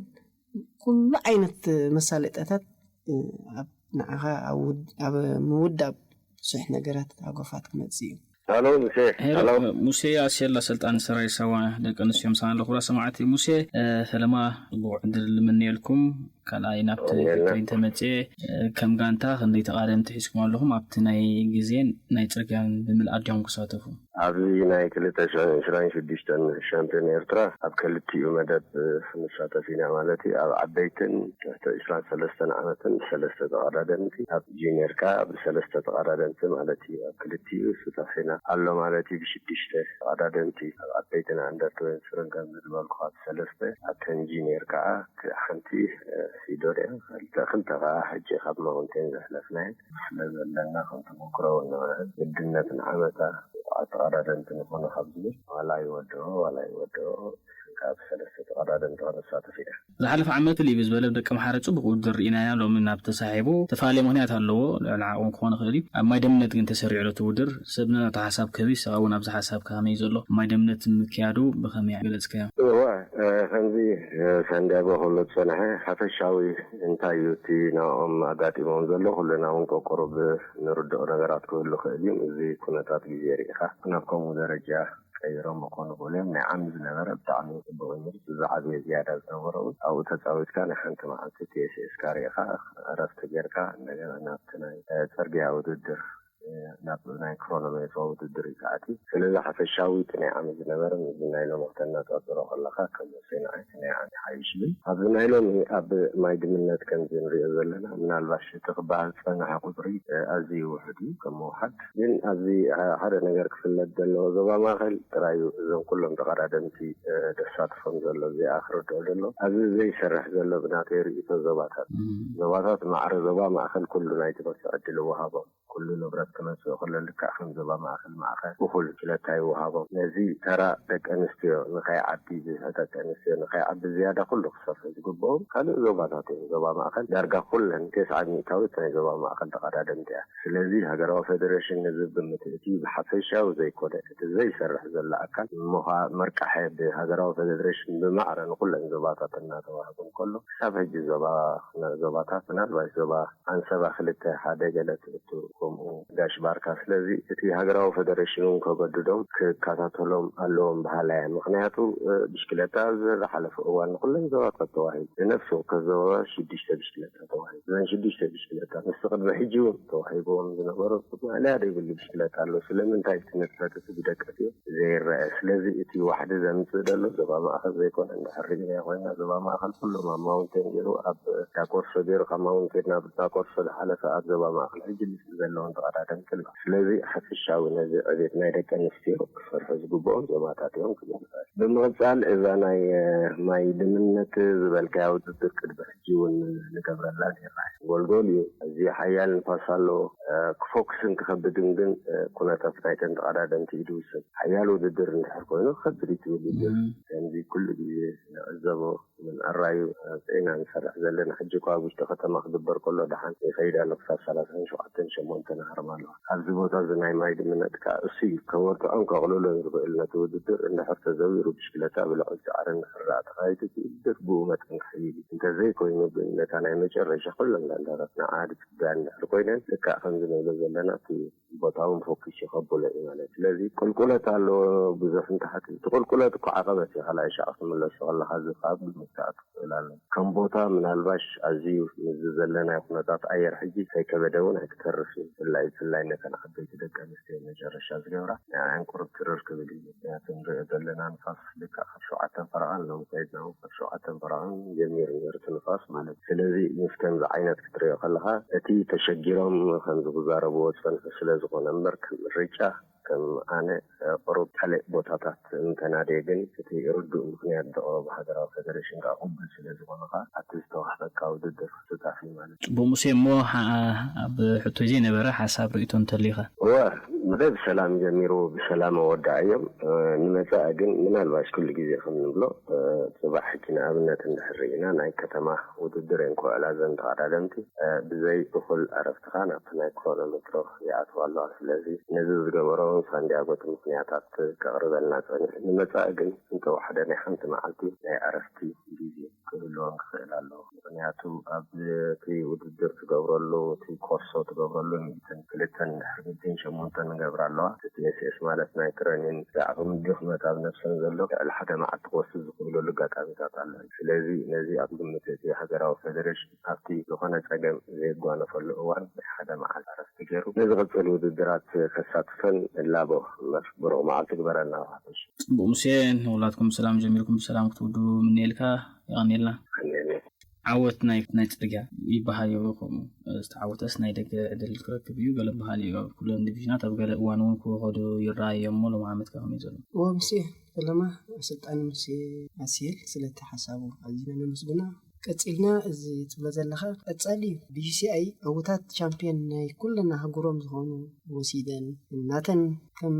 ኩሉ ዓይነት መሳለጥያታት፣ እ፣ ኣብ ንዓኻ ኣብ ውድ-፣ ኣብ ምውዳብ ብዙሕ ነገራት ሃጎፋት ክመጽእ እዩ። ሃሎ፣ ሙሴ። ሃሎ። ሙሴ ኣሴላ፣ ሰልጣን ሰራዊት ሳዋ ደቂ ኣንስትዮ ምሳና ኣለኹ። ሰማዕቲ ሙሴ፣ እ፣ ፈለማ ጽቡቕ ዕድል ንምነየልኩም። ካልኣይ ናብቲ ክሪን ተመጽኤ፣ እ፣ ከም ጋንታ ክንደይ ተቓደምቲ ሒዝኩም ኣለኹም? ኣብቲ ናይ ግዜን ናይ ጽርግያን ብምልኣት ዲኹም ክሳተፉ? ኣብዚ ናይ ክልተ ሽሕን ዕስራን ሽዱሽተን ሻምፒዮን ኤርትራ ኣብ ክልቲኡ መደብ፣ እ፣ ንሳተፍ ኢና ማለት እዩ። ኣብ ዓበይትን ትሕቲ ዕስራን ሰለስተን ዓመትን ብሰለስተ ተቐዳደምቲ፣ ኣብ ጁኒየር ከኣ ብሰለስተ ተቐዳደምቲ ማለት እዩ። ኣብ ክልቲኡ ሱታፌና ኣሎ ማለት እዩ። ብሽዱሽተ ተቐዳደምቲ ኣብ ዓበይትን ኣንደር ትወንቲ ፍርን ከም ዝበልኩ ኣብ ሰለስተ፣ ኣብተን ጁኒየር ከኣ ክ-፣ ሓንቲ፣ እ፣ ሲዶር እያ። ክልተ፣ ክልተ ከኣ ሕጂ ካብ ማውንቴን ዘሕለፍናየን ስለ ዘለና ከም ተመክሮ እውን ንውዕል ግድነት ንዓመታ ተቐዳደምቲ ንኾኑ ካብ ዝብል ዋላ ይወድኦ ዋላ ይወድኦ ካብ ሰለስተ ተቐዳደምቲ ክንሳተፍ ኢና። ዝሓለፈ ዓመት ልዕል ዝበለ ብደቂ ኣምሓረ ጽቡቕ ውድድር ርኢናዮ። ሎሚ ናብ ተሳሒቡ ተፈላለየ ምኽንያት ኣለዎ። ልዕሊ ዓቕሙ ክኾን ይኽእል እዩ። ኣብ ማይ ደምነት ግን ተሰሪዑ ኣሎ እቲ ውድድር። ሰብ ነቲ ሓሳብ ክህብ ይስቓ እውን ኣብዚ ሓሳብ ከመይ ዘሎ ማይ ደምነት ምክያዱ ብኸመይ ገለጽካዮ? እወ፣ እ፣ ከምዚ፣ እ፣ ሳንዲያጎ ክብሎ ዝጸንሐ ሓፈሻዊ እንታይ እዩ እቲ ናኦም ኣጋጢሞም ዘሎ ኩልና እውን ቀቁሩብ ንርድኦ ነገራት ክህሉ ክእል እዩ። እዚ ኩነታት ግዜ ርኢኻ ናብ ከምኡ ደረጃ ቀይሮም ክኾኑ ይኽእሉ እዮም። ናይ ዓሚ ዝነበረ ብጣዕሚ ጽቡቕ እዩ። ዝዓበየ ዝያዳ ዝነበረ እውን ኣብኡ ተጻዊትካ ናይ ሓንቲ መዓልቲ ቲ ኤስ ኤስ ካ ርኢኻ ዕረፍቲ ጌርካ እንደገና ናብቲ ናይ፣ እ፣ ጽርግያ ውድድር፣ እ፣ ናብ ናይ ክሮኖሜትሮ ውድድር እዩ ትኣቲ። ስለዚ ሓፈሻዊ እቲ ናይ ዓሚ ዝነበረ ምስዚ ናይ ሎሚ ክተነጻጽሮ ከለኻ ከም ወሰን ንዓይ እቲ ናይ ዓሚ ይሓይሽ። ግን ኣብዚ ናይ ሎሚ ኣብ ማይ ድምነት ከምዚ ንሪኦ ዘለና ምናልባሽ እቲ ክበሃል ዝጸንሐ ቁጽሪ፣ እ፣ ኣዝዩ ውሑድ እዩ። ከም ምውሓድ ግን ኣብዚ፣ እ፣ ሓደ ነገር ክፍለጥ ዘለዎ ዞባ ማእከል ጥራይ እዩ እዞም ኩሎም ተቐዳደምቲ፣ እ፣ ዘሳትፎም ዘሎ እዚኣ ክርድኦ ዘሎ። ኣብዚ ዘይሰርሕ ዘሎ ብናተይ ርእይቶ ዞባታት። እም። ዞባታት ማዕረ ዞባ ማእከል ኩሉ ናይ ትምህርቲ ዕድል ይወሃቦም። ኩሉ ንብረት ክመጽእ ከሎ ልክዕ ከም ዞባ ማእከል ማእከል እኹል ክለታ ይወሃቦም። ነዚ ተራ ደቂ ኣንስትዮ ንኸይዓቢ፣ ብዝሒ ደቂ ኣንስትዮ ንኸይዓቢ ዝያዳ ኩሉ ክሰርሑ ዝግብኦም ካልእ ዞባታት እዮም። ዞባ ማእከል ዳርጋ ኩለን ተስዓት ሚእታዊት ናይ ዞባ ማእከል ተቐዳደምቲ እያ። ስለዚ ሃገራዊ ፌደሬሽን ነዚ ግምት እቲ ብሓፈሻዊ ዘይኮነ እቲ ዘይሰርሕ ዘሎ ኣካል ምዃ-፣ መርቃሐ ብሃገራዊ ፌደሬሽን ብማዕረ ንኩለን ዞባታት እናተዋህቡ እንከሎ ክሳብ ሕጂ ዞባ ዞባታት ምናልባት ዞባ ኣንሰባ ክልተ ሓደ ገለ ትእቱ ከምኡ ጋሽ ባርካ። ስለዚ እቲ ሃገራዊ ፌደሬሽን እውን ከገድዶም ክከታተሎም ኣለዎም በሃላይ እየ። ምኽንያቱ፣ እ፣ ብሽክለታ ዝሓለፈ እዋን ንኩለን ዞባታት ተዋሂቡ። ንነፍሲ ወከፍ ዞባ ሽዱሽተ ብሽክለታ ተዋሂቡ። እዘን ሽዱሽተ ብሽክለታ ምስቲ ቅድሚ ሕጂ እውን ተዋሂብዎም ዝነበሩ ማእለያ ዘይብሉ ብሽክለታ ኣሎ። ስለምንታይ እቲ ንጥፈት እቲ ብደቂ ኣንስትዮ ዘይረአ? ስለዚ እቲ ዋሕዲ ዘምጽእ ዘሎ ዞባ ማእከል ዘይኮነ እንድሕር ርኢናዮ ኮይና ዞባ ማእከል ኩሎም ኣብ ማውንቴን ገይሩ ኣብ ዳቆርሶ ገይሩ ካብ ማውንቴን ናብ ዳቆርሶ ዝሓለፈ ኣብ ዞባ ማእከል ሕጂ ምስ ዘለዎም ተቐዳደምቲ ኣሎ። ስለዚ ሓፈሻዊ ነዚ ዕቤት ናይ ደቂ ኣንስትዮ ክሰርሑ ዝግብኦም ዞባታት እዮም ክብል ይኽእል። ብምቕጻል እዛ ናይ፣ እ፣ ማይ ድምነት ዝበልካያ ውድድር ቅድሚ ሕጂ እውን ንገብረላ ነርና። ጎልጎል እዩ። ኣዝዩ ሓያል ንፋስ ኣለዎ። እ፣ ክፎክስን ክኸብድን ግን፣ እ፣ ኩነታት ናይተን ተቐዳደምቲ እዩ ዝውስን። ሓያል ውድድር እንድሕር ኮይኑ ክኸብድ እዩ እቲ ውድድር። እም። ከምዚ ኩሉ ግዜ ንዕዘቦ፣ ንዕራዩ፣ እ፣ ኢና ንሰርሕ ዘለና። ሕጂ እኳ ኣብ ውሽጢ ከተማ ክግበር ከሎ ደሓን ይኸይድ ኣሎ። ክሳብ ሰላሳን ሸውዓተን ሸሞንተን ኣህርም ኣለዋ። ኣብዚ ቦታ እዚ ናይ ማይ ድምነት ከዓ እሱ እዩ ከወርትዖን ከቕልሎን ዝኽእል። ነቲ ውድድር እንድሕር ተዘዊሩ ብሽክለታ ብልዑል ጻዕሪ እንድሕር ደኣ ተኻይዱ እቲ ውድድር ብኡ መጠን ክሕይል እዩ። እንተዘይኮይኑ ግን ነታ ናይ መጨረሻ ኩለን ጋንታታት ንዓዲ ጽጋ እንድሕር ኮይነን ልክዕ ከምዚ ንብሎ ዘለና እቲ ቦታውን ፎኪስ ይኸብሎ እዩ ማለት። ስለዚ ቁልቁለት ኣለዎ ብዙሕ ንታሕቲ። እቲ ቁልቁለት እኮ ዓቐበት እዩ። ካልኣይ ሻዕ ክትምለሱ ከለኻ እዚ ካብ ግምት ክኣቱ ክእል ኣሎ። ከም ቦታ ምናልባሽ ኣዝዩ ምስዚ ዘለናዮ ኩነታት ኣየር ሕጂ ከይከበደ እውን ኣይክተርፍ እዩ። ብፍላይ ብፍላይ ነተን ዓበይቲ ደቂ ኣንስትዮ መጨረሻ ዝገብራ ንዓን ቁርብ ትርር ክብል እዩ። ምክንያቱ ንሪኦ ዘለና ንፋስ ልክዕ ካብ ሸውዓተን ፈረቓን ሎም ከይድና እውን ካብ ሸውዓተን ፈረቓን ጀሚሩ ነይሩ እቲ ንፋስ ማለት እዩ። ስለዚ ምስ ከምዚ ዓይነት ክትሪኦ ከለኻ እቲ ተሸጊሮም ከምዚ ክዛረብዎ ዝጸንሑ ስለ ዝኾነ እምበር ከም ምርጫ ከም ኣነ ቁሩብ ካልእ ቦታታት እንተናድየ ግን እቲ ርዱእ ምኽንያት ዘቕረቡ ሃገራዊ ፌደሬሽን ከዓ ቅቡል ስለ ዝኾነ ከዓ ኣብቲ ዝተዋህበካ ውድድር ክስታፍ እዩ ማለት እዩ። ጽቡቕ ሙሴ፣ እሞ ሓ- ኣብ ሕቶይ ዘይነበረ ሓሳብ ርእይቶ እንተልዩኻ? እወ፣ መደብ ብሰላም ጀሚሩ ብሰላም ኣወዳኣዮም። ንመጻኢ ግን ምናልባሽ ኩሉ ግዜ ከም ንብሎ ጽባሕ ሕጂ ንኣብነት እንድሕር ርኢና ናይ ከተማ ውድድር እየን ክውዕላ ዘን ተቐዳደምቲ ብዘይ እኹል ዕረፍትኻ ናብቲ ናይ ክሮኖሜትሮ ይኣትዋ ኣለዋ። ስለዚ ነዚ ዝገበሮ ሳንዲያጎ እቲ ምኽንያታት ከቕርበልና ጸኒሑ። ንመጻኢ ግን እንተወሓደ ናይ ሓንቲ መዓልቲ ናይ ዕረፍቲ ግዜ ክህልወን ክኽእል ኣለዎ። ምኽንያቱ ኣብ እቲ ውድድር ትገብረሉ እቲ ኮርሶ ትገብረሉ ሚእትን ክልተን እንድሕር ሚእትን ሸሞንተን ንገብራ ኣለዋ። እቲ ኤስኤስ ማለት ናይ ትረኒን ዓቕሚ ድኽመት ኣብ ነብሰን ዘሎ ልዕሊ ሓደ መዓልቲ ክወስድ ዝኽእለሉ ኣጋጣሚታት ኣሎ። ስለዚ ነዚ ኣብ ግምት እቲ ሃገራዊ ፌደሬሽን ኣብቲ ዝኾነ ጸገም ዘየጓነፈሉ እዋን ናይ ሓደ መዓልቲ ዕረፍቲ ገይሩ ንዝቕጽል ውድድራት ከሳትፈን እላቦ እምበር ብሩቕ መዓልቲ ግበረልና። ሓፈሽ ጽቡቕ ሙሴ፣ ንኹላትኩም ብሰላም ጀሚርኩም ብሰላም ክትውድኡ ምንየልካ። የቐንየልና። ዓወት ናይ ናይ ጽርግያ ይበሃል እዩ። ከምኡ ዝተዓወተስ ናይ ደገ ዕድል ክረክብ እዩ። ገለ በሃል እዩ። ኣብ ኩለን ዲቪዥናት ኣብ ገለ እዋን እውን ክወኸዱ ይረኣዩ እዮም እሞ ሎም ዓመት ከ ከመይ ዘሎ? እዎ፣ ምስ ፈለማ ኣሰልጣኒ ሙሴ ኣስየል ስለቲ ሓሳቡ ኣዚና ነመስግኖ። ቀጺልና እዚ ትብሎ ዘለኻ ቀጻሊ እዩ። ብዩሲኣይ ዕውታት ቻምፒዮን ናይ ኩለን ኣህጉሮም ዝኾኑ ወሲደን ናተን ከም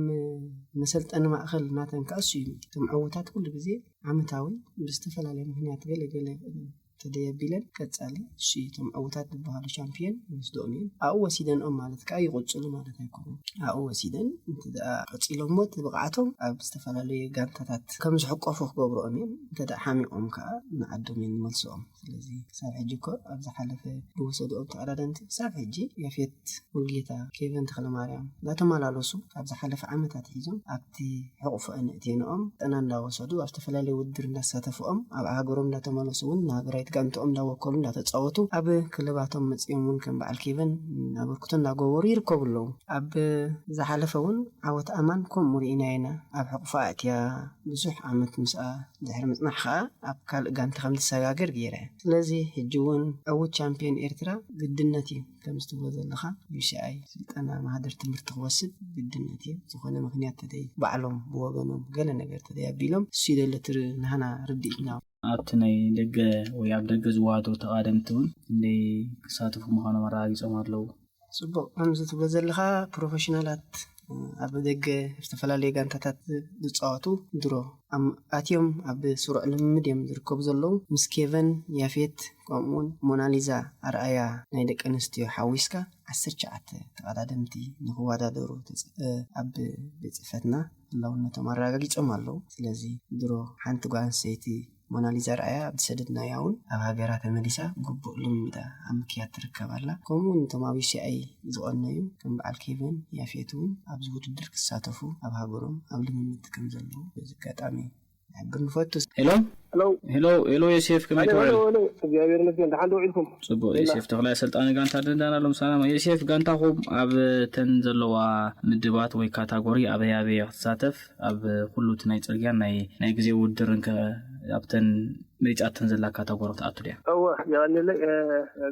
መሰልጠኒ ማእኸል ናተን ክኣሱ እዩ። እቶም ዕውታት ኩሉ ግዜ ዓመታዊ ብዝተፈላለየ ምኽንያት ገለ ገለ ተደየቢለን ቀጻሊ እሱ እቶም ዕውታት ዝበሃሉ ቻምፒዮን ይወስድኦም እየን። ኣብኡ ወሲደንኦም ማለት ከዓ ይቕጽሉ ማለት ኣይኮኑን። ኣብኡ ወሲደን እንተ ደኣ ቀጺሎሞ እቲ ብቕዓቶም ኣብ ዝተፈላለዩ ጋንታታት ከም ዝሕቆፉ ክገብርኦም እዮም። እንተ ደኣ ሓሚቖም ከዓ ንዓዶም እዮም ዝመልስኦም። ስለዚ ክሳብ ሕጂ እኮ ኣብ ዝሓለፈ ዝወሰድኦም ተቐዳደምቲ ክሳብ ሕጂ ያፌት ሙልጌታ፣ ኬቨን ተኽለማርያም እናተመላለሱ ካብ ዝሓለፈ ዓመታት ሒዞም ኣብቲ ሕቑፎ ኣንእትየንኦም ጠና እንዳወሰዱ ኣብ ዝተፈላለዩ ውድድር እንዳሳተፍኦም ኣብ ሃገሮም እንዳተመለሱ እውን ንሃገራዊት ጋንትኦም እንዳወከሉ እንዳተፃወቱ ኣብ ክለባቶም መፂኦም እውን ከም በዓል ኬቨን ኣበርክቶ እንዳገበሩ ይርከቡ ኣለዉ። ኣብ ዝሓለፈ እውን ዓወት ኣማን ከምኡ ርኢና ኢና። ኣብ ሕቑፋ ኣእትያ ብዙሕ ዓመት ምስኣ ድሕሪ ምፅናሕ ከዓ ኣብ ካልእ ጋንታ ከም ትሰጋገር ገይረ። ስለዚ ሕጂ እውን ዕዉት ቻምፒዮን ኤርትራ ግድነት እዩ። ከም ዝትብሎ ዘለኻ ዩሲኣይ ስልጠና ማህደር ትምህርቲ ክወስድ ግድነት እዩ። ዝኾነ ምኽንያት ተደይ ባዕሎም ብወገኖም ገለ ነገር ተደይ ኣቢሎም እሱ ይደለ ትር ናህና ርድኢትና ኣብቲ ናይ ደገ ወይ ኣብ ደገ ዝወዳደሩ ተቓደምቲ እውን እንደ ክሳተፉ ምዃኖም ኣረጋጊጾም ኣለዉ። ጽቡቕ፣ ከምዚ ትብሎ ዘለኻ ፕሮፌሽናላት ኣብ ደገ ዝተፈላለዩ ጋንታታት ዝጻወቱ ድሮ ኣም- ኣትዮም ኣብ ስሩዕ ልምምድ እዮም ዝርከቡ ዘለዉ። ምስ ኬቨን ያፌት ከምኡውን ሞናሊዛ ኣርኣያ ናይ ደቂ ኣንስትዮ ሓዊስካ ዓሰርተ ትሽዓተ ተቐዳደምቲ ንክወዳደሩ ተጽ- ኣብ ቤት ጽሕፈትና ህላውነቶም ኣረጋጊጾም ኣለዉ። ስለዚ ድሮ ሓንቲ ጓል ኣንስተይቲ ሞናሊዛ ርኣያ ኣብ ዝሰደድናያ እውን ኣብ ሃገራ ተመሊሳ ግቡእ ልምምዳ ኣብ ምክያድ ትርከብ ኣላ። ከምኡ እውን እቶም ኣብ ዩሲኣይ ዝቐነዩ ከም በዓል ኬቨን ያፌት እውን ኣብዚ ውድድር ክሳተፉ ኣብ ሃገሮም ኣብ ልምምድ ከም ዘለዉ በዚ ኣጋጣሚ ንሕብር ንፈቱ። ሄሎ ሄሎ። ሄሎ ሄሎ፣ ዮሴፍ ከመይ ሄሎ ትውዕል? ሄሎ ሄሎ፣ እግዚኣብሔር ይመስገን፣ ደሓን ዶ ውዒልኩም? ጽቡቕ። ዮሴፍ ተኽላይ ኣሰልጣኒ ጋንታ ደንዳና ሎም ሰላማ። ዮሴፍ፣ ጋንታኹም ኣብ ተን ዘለዋ ምድባት ወይ ካታጎሪ ኣበይ ኣበይ ክትሳተፍ ኣብ ኩሉ እቲ ናይ ጽርግያን ናይ ናይ ግዜ ውድድርን ከ ኣብተን መሪጻተን ዘላ ካታጎሪ ትኣቱ ድያ? እወ፣ የቐንየለይ። እ፣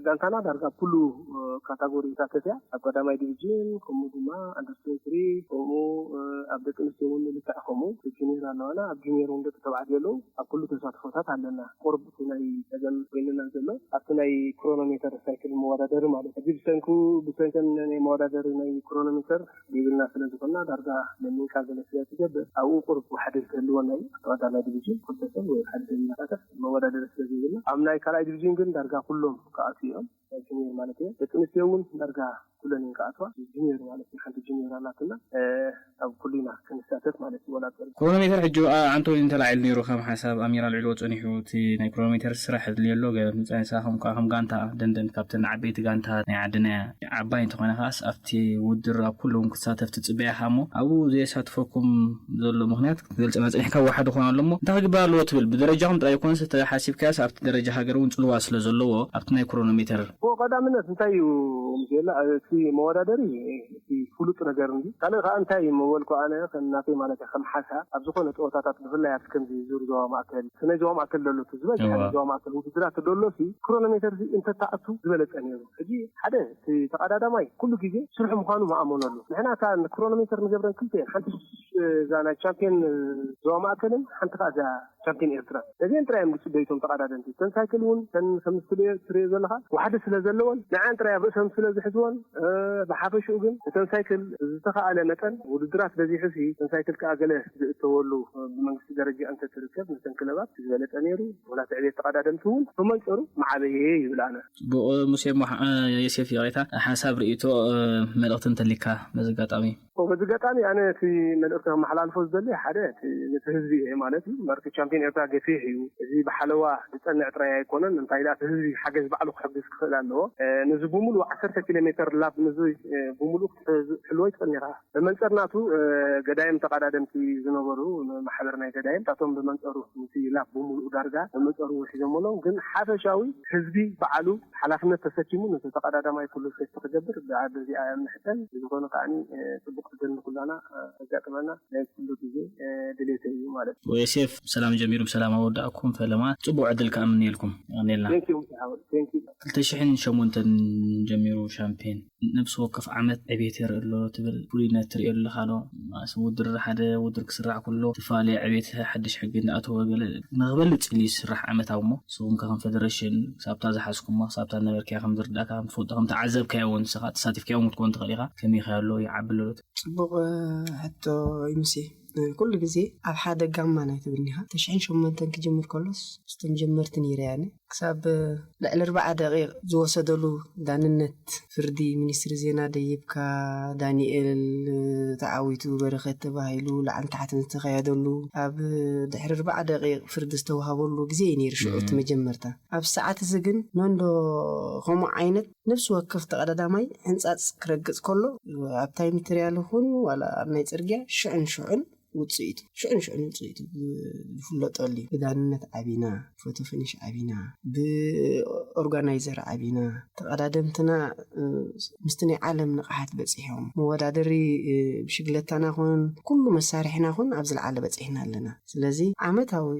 ጋንታና ዳርጋ ኩሉ፣ እ፣ ካታጎሪ ይሳተፍ እያ። ኣብ ቀዳማይ ዲቪዥን፣ ከምኡ ድማ ኣንደር ትዌንቲ ትሪ፣ ከምኡ፣ እ፣ ኣብ ደቂ ኣንስትዮ እውን ልክዕ ከምኡ ጁኒየር ኣለዋና። ኣብ ጁኒየር እውን ደቂ ተባዕትዮ ኣለዉ። ኣብ ኩሉ ተሳትፎታት ኣለና። ቁርብ እቲ ናይ ጸገም ኮይንና ዘሎ ኣብቲ ናይ ክሮኖሜተር ሳይክል መወዳደሪ ማለት እዩ። እዚ ብሰንኩ፣ ብሰንከን ናይ መወዳደሪ ናይ ክሮኖሜተር ይብልና ስለ ዝኾንና፣ ዳርጋ ለሚንካ ገለ ስለ ትገብር፣ ኣብኡ ቁርብ ዋሕዲ ክህልወና እዩ። ኣብ ቀዳማይ ዲቪዥን ክልተ ሰብ ወይ ሓደ ሰብ እናሳተፍ መወዳደሪ ስለ ዘይብልና፣ ኣብ ናይ ካልኣይ ዲቪዥን ግን ዳርጋ ኩሎም ክኣትዉ እዮም። ናይ ጁኒየር ማለት እዩ። ደቂ ኣንስትዮ እውን ዳርጋ ኩለን እየን ክኣትዋ። ጁኒየር ማለት እዩ፣ ሓንቲ ጁኒየር ኣላትና። እ፣ ኣብ ኩሉ ኢና ክንሳተፍ ማለት እዩ። ወላ ኣብ ክሮኖሜተር ሕጂ፣ ኣ-፣ ኣንቶኒ ተላዒሉ ነይሩ ከም ሓሳብ ኣሚር ኣልዒልዎ ጸኒሑ። እቲ ናይ ክሮኖሜተር ስራሕ የድልዮ ኣሎ። ገለ ምጻ ንሳ ከም፣ ከም ጋንታ ደንደን ካብተን ዓበይቲ ጋንታ ናይ ዓድና እያ። ዓባይ እንተኾነ ከኣስ ኣብቲ ውድድር ኣብ ኩሎም ክትሳተፍ ትጽበያ ኢኻ እሞ ኣብኡ ዘየሳትፈኩም ዘሎ ምኽንያት ክትገልጸልና ጸኒሕካ ዋሓ ድኾን ኣሎ እሞ እንታይ ክግበር ኣለዎ ትብል? ብደረጃኹም ጥራይ ይኮንስ ተሓሲብካያስ ኣብቲ ደረጃ ሃገር እውን ጽልዋ ስለ ዘለዎ ኣብቲ ናይ ክሮኖሜተር? ብቀዳምነት እንታይ እዩ ሙሴላ፣ እቲ መወዳደሪ እቲ ፍሉጥ ነገር እንዲ ካልእ ከዓ እንታይ እዩ መበልኩ ኣነ ከም ናተይ ማለት ከም ሓሳብ ኣብ ዝኾነ ፀወታታት ብፍላይ ኣብቲ ከምዚ ዙር ዞባ ማእከል እቲ ናይ ዞባ ማእከል ዘሎ እቲ ዝበዝሐ እዋ። ናይ ዞባ ማእከል ውድድራት ደሎ ሲ ክሮኖሜተር ሲ እንተተኣቱ ዝበለፀ ነይሩ። ሕጂ ሓደ እቲ ተቐዳዳማይ ኩሉ ግዜ ስርሑ ምዃኑ መኣመነሉ። ንሕና እታ ክሮኖሜተር ንገብረን ክልተ እየን። ሓንቲ እዛ ናይ ቻምፒየን ዞባ ማእከልን ሓንቲ ከዓ እዛ ቻምፒየን ኤርትራ። እዚአን ጥራይ እዮም ዝፅበዩ እቶም ተቐዳደምቲ። እተን ሳይክል እውን እተን ከም ትሪኦ ዘለኻ ዋሕዲ ስለ ዘለወን ንዓን ጥራይ ኣብ ርእሰም ስለ ዝሕዝወን፣ እ፣ ብሓፈሽኡ ግን እተን ሳይክል ዝተኻእለ መጠን ውድድራት በዚሑ ሲ እተን ሳይክል ከዓ ገለ ዝእተወሉ፣ እ፣ ብመንግስቲ ደረጃ እንተትርከብ ነተን ክለባት ዝበለፀ ነይሩ። ወላ ትዕቤት ተቐዳደምቲ እውን ብመንፅሩ መዓበየ ይብል ኣነ። ጽቡቕ፣ ሙሴ ሞ-፣ እ፣ ዮሴፍ ይቕሬታ፣ ሓሳብ ርእይቶ፣ እ፣ መልእኽቲ እንተሊካ በዚ ኣጋጣሚ? ኦ፣ በዚ ኣጋጣሚ ኣነ እቲ መልእኽቲ ከመሓላልፎ ዝደሊ ሓደ እቲ ነቲ ህዝቢ እየ ማለት እዩ። እምበር እቲ ቻምፒዮን ኤርትራ ገፊሕ እዩ። እዚ ብሓለዋ ዝጸንዕ ጥራይ ኣይኮነን። እንታይ ደኣ እቲ ህዝቢ ሓገዝ ባዕሉ ክሕግዝ ክኽእል ኣለዎ። እ፣ ነዚ ብምሉእ ዓሰርተ ኪሎ ሜተር ላብ ነዚ፣ እ፣ ብምሉእ ክትሕዝ-፣ ክትሕልዎ ይትኽእል ኔርካ። ብመንጽር ናቱ፣ እ፣ ገዳይም ተቐዳደምቲ ዝነበሩ ማሕበር ናይ ገዳይም፣ እታቶም ብመንጽሩ ነቲ ላብ ብምሉእ ዳርጋ ብመንጽሩ ውሒዞም ኣለዉ። ግን ሓፈሻዊ ህዝቢ ባዕሉ ሓላፍነት ተሰኪሙ ነቲ ተቐዳዳማይ ኩሉ ሴፍቲ ክገብር ብዓዲ እዚኣ ንምሕጸን። ብዝኾነ ከዓኒ፣ እ፣ ጽቡቕ ዕድል ንኩላና፣ እ፣ ከጋጥመና ናይ ኩሉ ግዜ፣ እ፣ ድሌተይ እዩ ማለት እዩ። ዮሴፍ፣ ሰላም ጀሚሩ ብሰላም ኣወዳእኩም። ፈለማ ጽቡቕ ዕድል ከኣ እምነየልኩም። የቐንየልና። Thank you፣ ሓወይ። Thank you። ክልተ ሽሕን ሸሞንተን ጀሚሩ ሻምፒዮን ነብሲ ወከፍ ዓመት ዕቤት የርኢ ኣሎ ትብል ፍሉይነት ትርእዮ ኣለኻ ዶ? ማለት ውድድር ሓደ ውድድር ክስራዕ ከሎ ዝተፈላለየ ዕቤት ሓድሽ ሕጊ እንዳኣተወ ገለ ንኽበልጽ ኢሉ ዝስራሕ ዓመታዊ እሞ ንስኹም ከ ከም ፈደረሽን ክሳብታ ዝሓዝኩሞ ክሳብታ ዝነበርካዮ ከም ዝርዳእካ ከም ትፈልጦ ከም ተዓዘብካዮ እውን ንስኻ ተሳቲፍካዮ እውን ክትኮን ትኽእል ኢኻ። ከመይ ኢኻ ኣሎ ይዓቢ ኣሎ ዶ? ጽቡቕ ሕቶ ይምሴ። ኩሉ ግዜ ኣብ ሓደ ጋማ ናይ ትብልኒ ኢኻ። ተሽሕን ሸሞንተን ክጅምር ከሎስ ምስቶም ጀመርቲ ነይረ እየ ኣነ። ክሳብ ልዕሊ ኣርብዓ ደቂቕ ዝወሰደሉ ዳንነት ፍርዲ ሚኒስትሪ ዜና ደይብካ ዳንኤል ተዓዊቱ በረኸት ተባሂሉ ላዕልን ታሕትን ዝተኻየደሉ ኣብ ድሕሪ ኣርብዓ ደቂቕ ፍርዲ ዝተዋሃበሉ ግዜ እዩ ነይሩ ሽዑ እቲ እም። መጀመርታ። ኣብ ሰዓት እዚ ግን ነንዶ ከምኡ ዓይነት ነፍሲ ወከፍ ተቐዳዳማይ ሕንጻጽ ክረግጽ ከሎ ኣብ ታይም ትሪያል ይኹን ዋላ ኣብ ናይ ጽርግያ ሽዕን ሽዕን ውጽኢቱ ሽዕን ሽዕን ውጽኢቱ ዝፍለጠሉ እዩ። ብዳንነት ዓቢና፣ ፎቶ ፊኒሽ ዓቢና፣ ብኦርጋናይዘር ዓቢና፣ ተቐዳደምትና፣ እ፣ ምስቲ ናይ ዓለም ንቕሓት በጺሖም። መወዳደሪ፣ እ፣ ብሽግለታና ኹን ኩሉ መሳርሒና ኹን ኣብ ዝለዓለ በጺሕና ኣለና። ስለዚ ዓመታዊ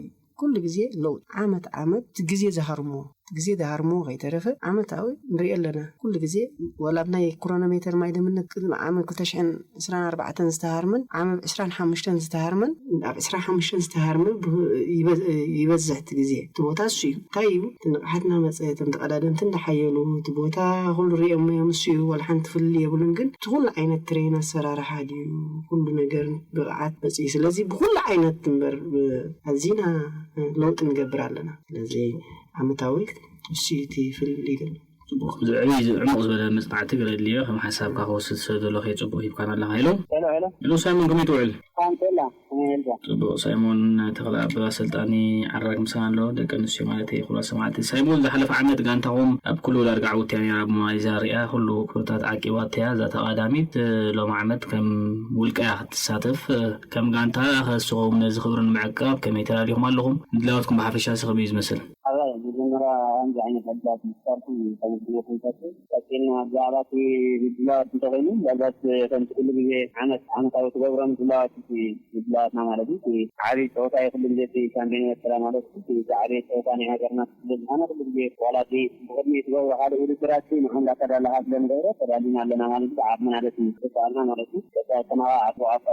ኩሉ ግዜ ለውጢ፣ ዓመት ዓመት እቲ ግዜ ዝሃርሞ፣ እቲ ግዜ ዝሃርሞ ከይተረፈ ዓመታዊ ንሪኦ ኣለና። ኩሉ ግዜ ዋላ ኣብ ናይ ክሮኖሜተር ማይ ደምነት ቅድሚ ዓመት ክልተ ሽሕን ዕስራን ኣርባዕተን ዝተሃርመን ዓመት ዕስራን ሓሙሽተን ዝተሃርመን ኣብ ዕስራን ሓሙሽተን ዝተሃርመ ብ-፣ ይበ-፣ ይበዝሕ እቲ ግዜ። እቲ ቦታ እሱ እዩ። እንታይ እዩ? እቲ ንቕሓት እናመጸ፣ እቶም ተቐዳደምቲ እንዳሓየሉ፣ እቲ ቦታ ኩሉ ሪኦሞ እዮም። እሱ እዩ፣ ዋላ ሓንቲ ፍልልይ የብሉን። ግን እቲ ኩሉ ዓይነት ትሬን ኣሰራርሓ ድዩ? ኩሉ ነገር ብቕዓት መጺኡ። ስለዚ ብኩሉ ዓይነት እምበር ብ-፣ ኣዚና ለውጢ ንገብር ኣለና። ስለዚ ዓመታዊ እሱ እዩ እቲ ፍልልይ ግን። ጽቡቕ። ዝዕብይ፣ ዝዕሙቕ ዝበለ መጽናዕቲ ገለ ድልዮ ከም ሓሳብካ ክወስድ ስለ ዘለኹ እየ። ጽቡቕ ሂብካና ኣለኻ። ሄሎ። ሄሎ፣ ሄሎ። ሄሎ፣ ሳይሞን ከመይ ትውዕል? ሰላም፣ ሰላም። ከመይ ውዒልካ? ጽቡቕ። ሳይሞን ተኽለኣብ ኣሰልጣኒ ዓራግ ምሳና ኣሎ። ደቂ ኣንስትዮ ማለት እዩ፣ ኩብራት ሰማዕቲ። ሳይሞን፣ ዝሓለፈ ዓመት ጋንታኹም ኣብ ኩሉ ዳርጋ ዓውት እያ ነይራ፣ ኣብ ማላይዝያ ሪኣ ኩሉ ክብርታት ዓቂባቶ እያ። እዛ ተቐዳዳሚት፣ እ፣ ሎሚ ዓመት ከም ውልቀ እያ ክትሳተፍ። እ፣ ከም ጋንታ ከስኹም ነዚ ክብሪ ንምዕቃብ ከመይ ተዳሊኹም ኣለኹም? ምድላዋትኩም ብሓፈሻ ከመይ እዩ ዝመስል? ኣብ መጀመርያ ከምዚ ዓይነት ዕድላት ምፍጣርኩም ተመስግኖ ክንፈቱ። ቀፂልና ብዛዕባ እቲ ምድላዋት እንተኮይኑ፣ ምናልባት ከምቲ ኩሉ ግዜ ዓመት ዓመታዊ ትገብሮም ምድላዋት፣ እቲ ምድላዋትና ማለት እዩ። እቲ ዓብዪ ፀወታ እዩ ኩሉ ግዜ እቲ ሻምፒዮን ኤርትራ ማለት እዩ። እቲ ዓብዪ ፀወታ ናይ ሃገርና ስለ ዝኾነ ኩሉ ግዜ ዋላ እቲ ብቅድሚ ትገብሮ ካልእ ውድድራት ንዓም እንዳተዳለኻ ስለ ንገብሮ ተዳሊና ኣለና ማለት እዩ። ብዓቕምና ደስ ምስ ተሰኣልና ማለት እዩ። በቃ ተማራ ኣጥዋዕታ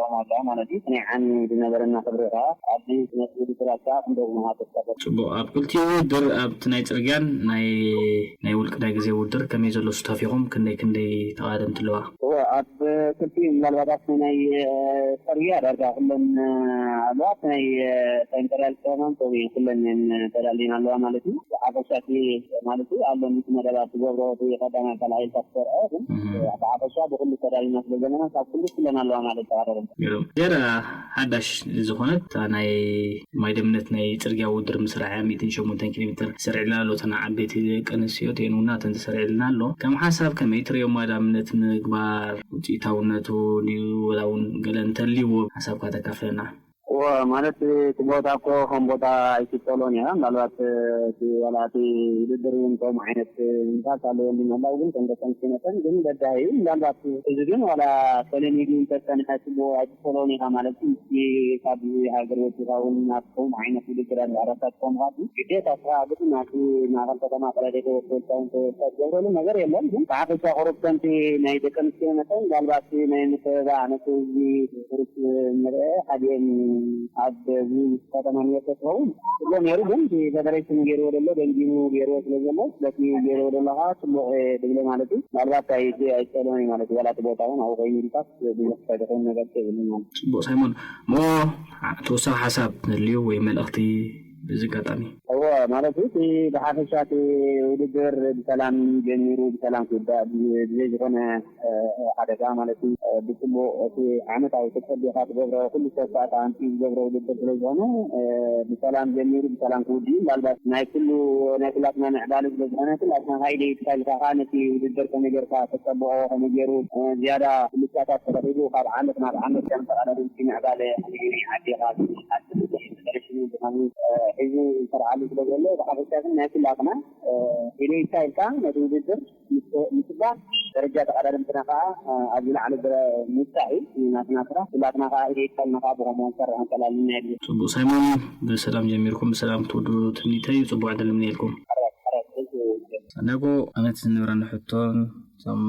ማለት እዩ። ናይ ዓሚ ዝነበረና ክብሪ ከዓ ኣብዚ ነቲ ውድድራት ከዓ ክንደግሞ ሃተፍታፈ። ጽቡቕ። ኣብ ክልቲኡ ውድድር፣ ኣብቲ ናይ ጽርግያን ናይ፣ ናይ ውልቂ ናይ ግዜ ውድድር ከመይ ዘሎ ሱታፌኹም ክንደይ ክንደይ ተቓደምቲ ኣለዋ? እወ፣ ኣብ ክልቲኡ ምናልባት ኣብቲ ናይ፣ እ፣ ጽርግያ ዳርጋ ኩለን፣ እ፣ ኣለዋ። ኣብቲ ናይ፣ እ፣ ሳይንተርያል ከማን ከምኡ ኩለን እየን ተዳልየን ኣለዋ ማለት እዩ። ሓፈሻ እቲ ማለት እዩ ኣሎ፣ ምስ መደባት ትገብሮ እቲ ቀዳማይ ካልኣይ ኢልካ ትሰርዖ፣ ግን እህ። ብሓፈሻ ብኩሉ ተዳሊና ስለ ዘለና ካብ ኩሉ ኩለን ኣለዋ ማለት ተቐረበ። ገይሮም። ዝያዳ ሓዳሽ ዝኾነት እታ ናይ ማይ ደምነት ናይ ጽርግያ ውድድር ምስራዕ ሚእትን ሸሞንተን ኪሎ ሜትር ተሰሪዕልና ኣሎ። እተን ዓበይቲ ደቂ ኣንስትዮ እተን እውን ናተን ተሰሪዕልና ኣሎ። ከም ሓሳብ ከመይ ትርእዮ ማይ ደምነት ምግባር? ውፅኢታውነቱ ድዩ ወላ እውን ገለ እንተልይዎ ሓሳብካ ተካፍለና። እወ፣ ማለት እቲ ቦታ እኮ ከም ቦታ ኣይትጸሎን እያ። ምናልባት እቲ ዋላ እቲ ውድድር እውን ከምኡ ዓይነት ምታት ኣለዎ እንዲ ምህላው ግን ከም ደቂ ኣንስትዮ መጠን ግን በዳሂ እዩ። ምናልባት እዚ ግን ዋላ ተለሚዱ እንተጸንሐ ጽቡቕ ኣይትጸሎን ኢኻ ማለት እዩ። እቲ ካብ ሃገር ወጺኻ እውን ናብ ከምኡ ዓይነት ውድድር ኣዳራሻት ከምኻቱ ግዴታ ስኻ ግድን ናቲ ማእኸል ከተማ ጥራይ ዘይተወሰድካ እውን ተወሰድ ገብረሉ ነገር የለን። ግን ብሓፈሻ ቁሩብ ከምቲ ናይ ደቂ ኣንስትዮ መጠን ምናልባት ናይ ምትብባዕ ነቲ ህዝቢ ቁሩብ ንርአ ሓዲኦም ኣብ እዚ ከተማ ንወሰድ ትኸውን ጽቡቕ ነይሩ። ግን እቲ ፌደሬሽን ገይርዎ ዘሎ ደንጊሙ ገይርዎ ስለ ዘሎ ስለቲ ገይርዎ ዘሎ ከዓ ጽቡቕ እየ ድብሎ ማለት እዩ። ምናልባት ኣይ ኣይጸሎኒ ማለት እዩ። ዋላ እቲ ቦታ እውን ኣብኡ ኮይኑ ኢልካስ ብዙሕ ዝኸውን ነገር የብሉን ማለት እዩ። ጽቡቕ ሳይሞን፣ እሞ ተወሳኺ ሓሳብ ተልዩ ወይ መልእኽቲ በዚ ኣጋጣሚ? እወ፣ ማለት እዩ፣ እቲ ብሓፈሻ እቲ ውድድር ብሰላም ጀሚሩ ብሰላም ክውዳእ ብዘይ ዝኾነ፣ እ፣ ሓደጋ ማለት እዩ፣ እ፣ ብጽቡቕ እቲ ዓመታዊ ተጸቢኻ ትገብሮ ኩሉ ሰብ ኣምጺኡ ዝገብሮ ውድድር ስለ ዝኾነ፣ እ፣ ብሰላም ጀሚሩ ብሰላም ክውድእ እዩ። ምናልባት ናይ ኩሉ ናይ ኩላትና ምዕባለ ስለ ዝኾነ ኩላትና ሃይለ ይትካልካ ነቲ ውድድር ከመይ ጌርካ ተጸብቖ ከመይ ገይሩ፣ እ፣ ዝያዳ ብልጫታት ተረኺቡ ካብ ዓመት ናብ ዓመት ከም ተቐዳደምቲ ምዕባለ ዓዲኻ ሽሙ ብኸሚ፣ እ፣ ሒዙ ይሰርዓሉ ስለ ዘሎ ብሓፈሻ ግን ናይ ኩላትና፣ እ፣ ኢሉ ኢልካ ኢልካ ነቲ ውድድር ምስ-፣ ምስባር ደረጃ ተቐዳደምትና ከዓ፣ እ፣ ኣብ ዝለዓለ ደረ-፣ ምብጻሕ እዩ ናትና ስራሕ። ኩላትና ከዓ ኢሉ ኢልካ ኢልና ከዓ ብኸምኡ ክንሰርሕ እንክእል ኣለና የድሊ። ጽቡቕ ሳይሞን፣ ብሰላም ጀሚርኩም ብሰላም ክትውድኡ ትምኒተይ እዩ። ጽቡቕ ዕድል እምነየልኩም። ሓራይ፣ ሓራይ፣ ሕጂ ነጎ ኣነት ዝነበረኒ ሕቶን እቶም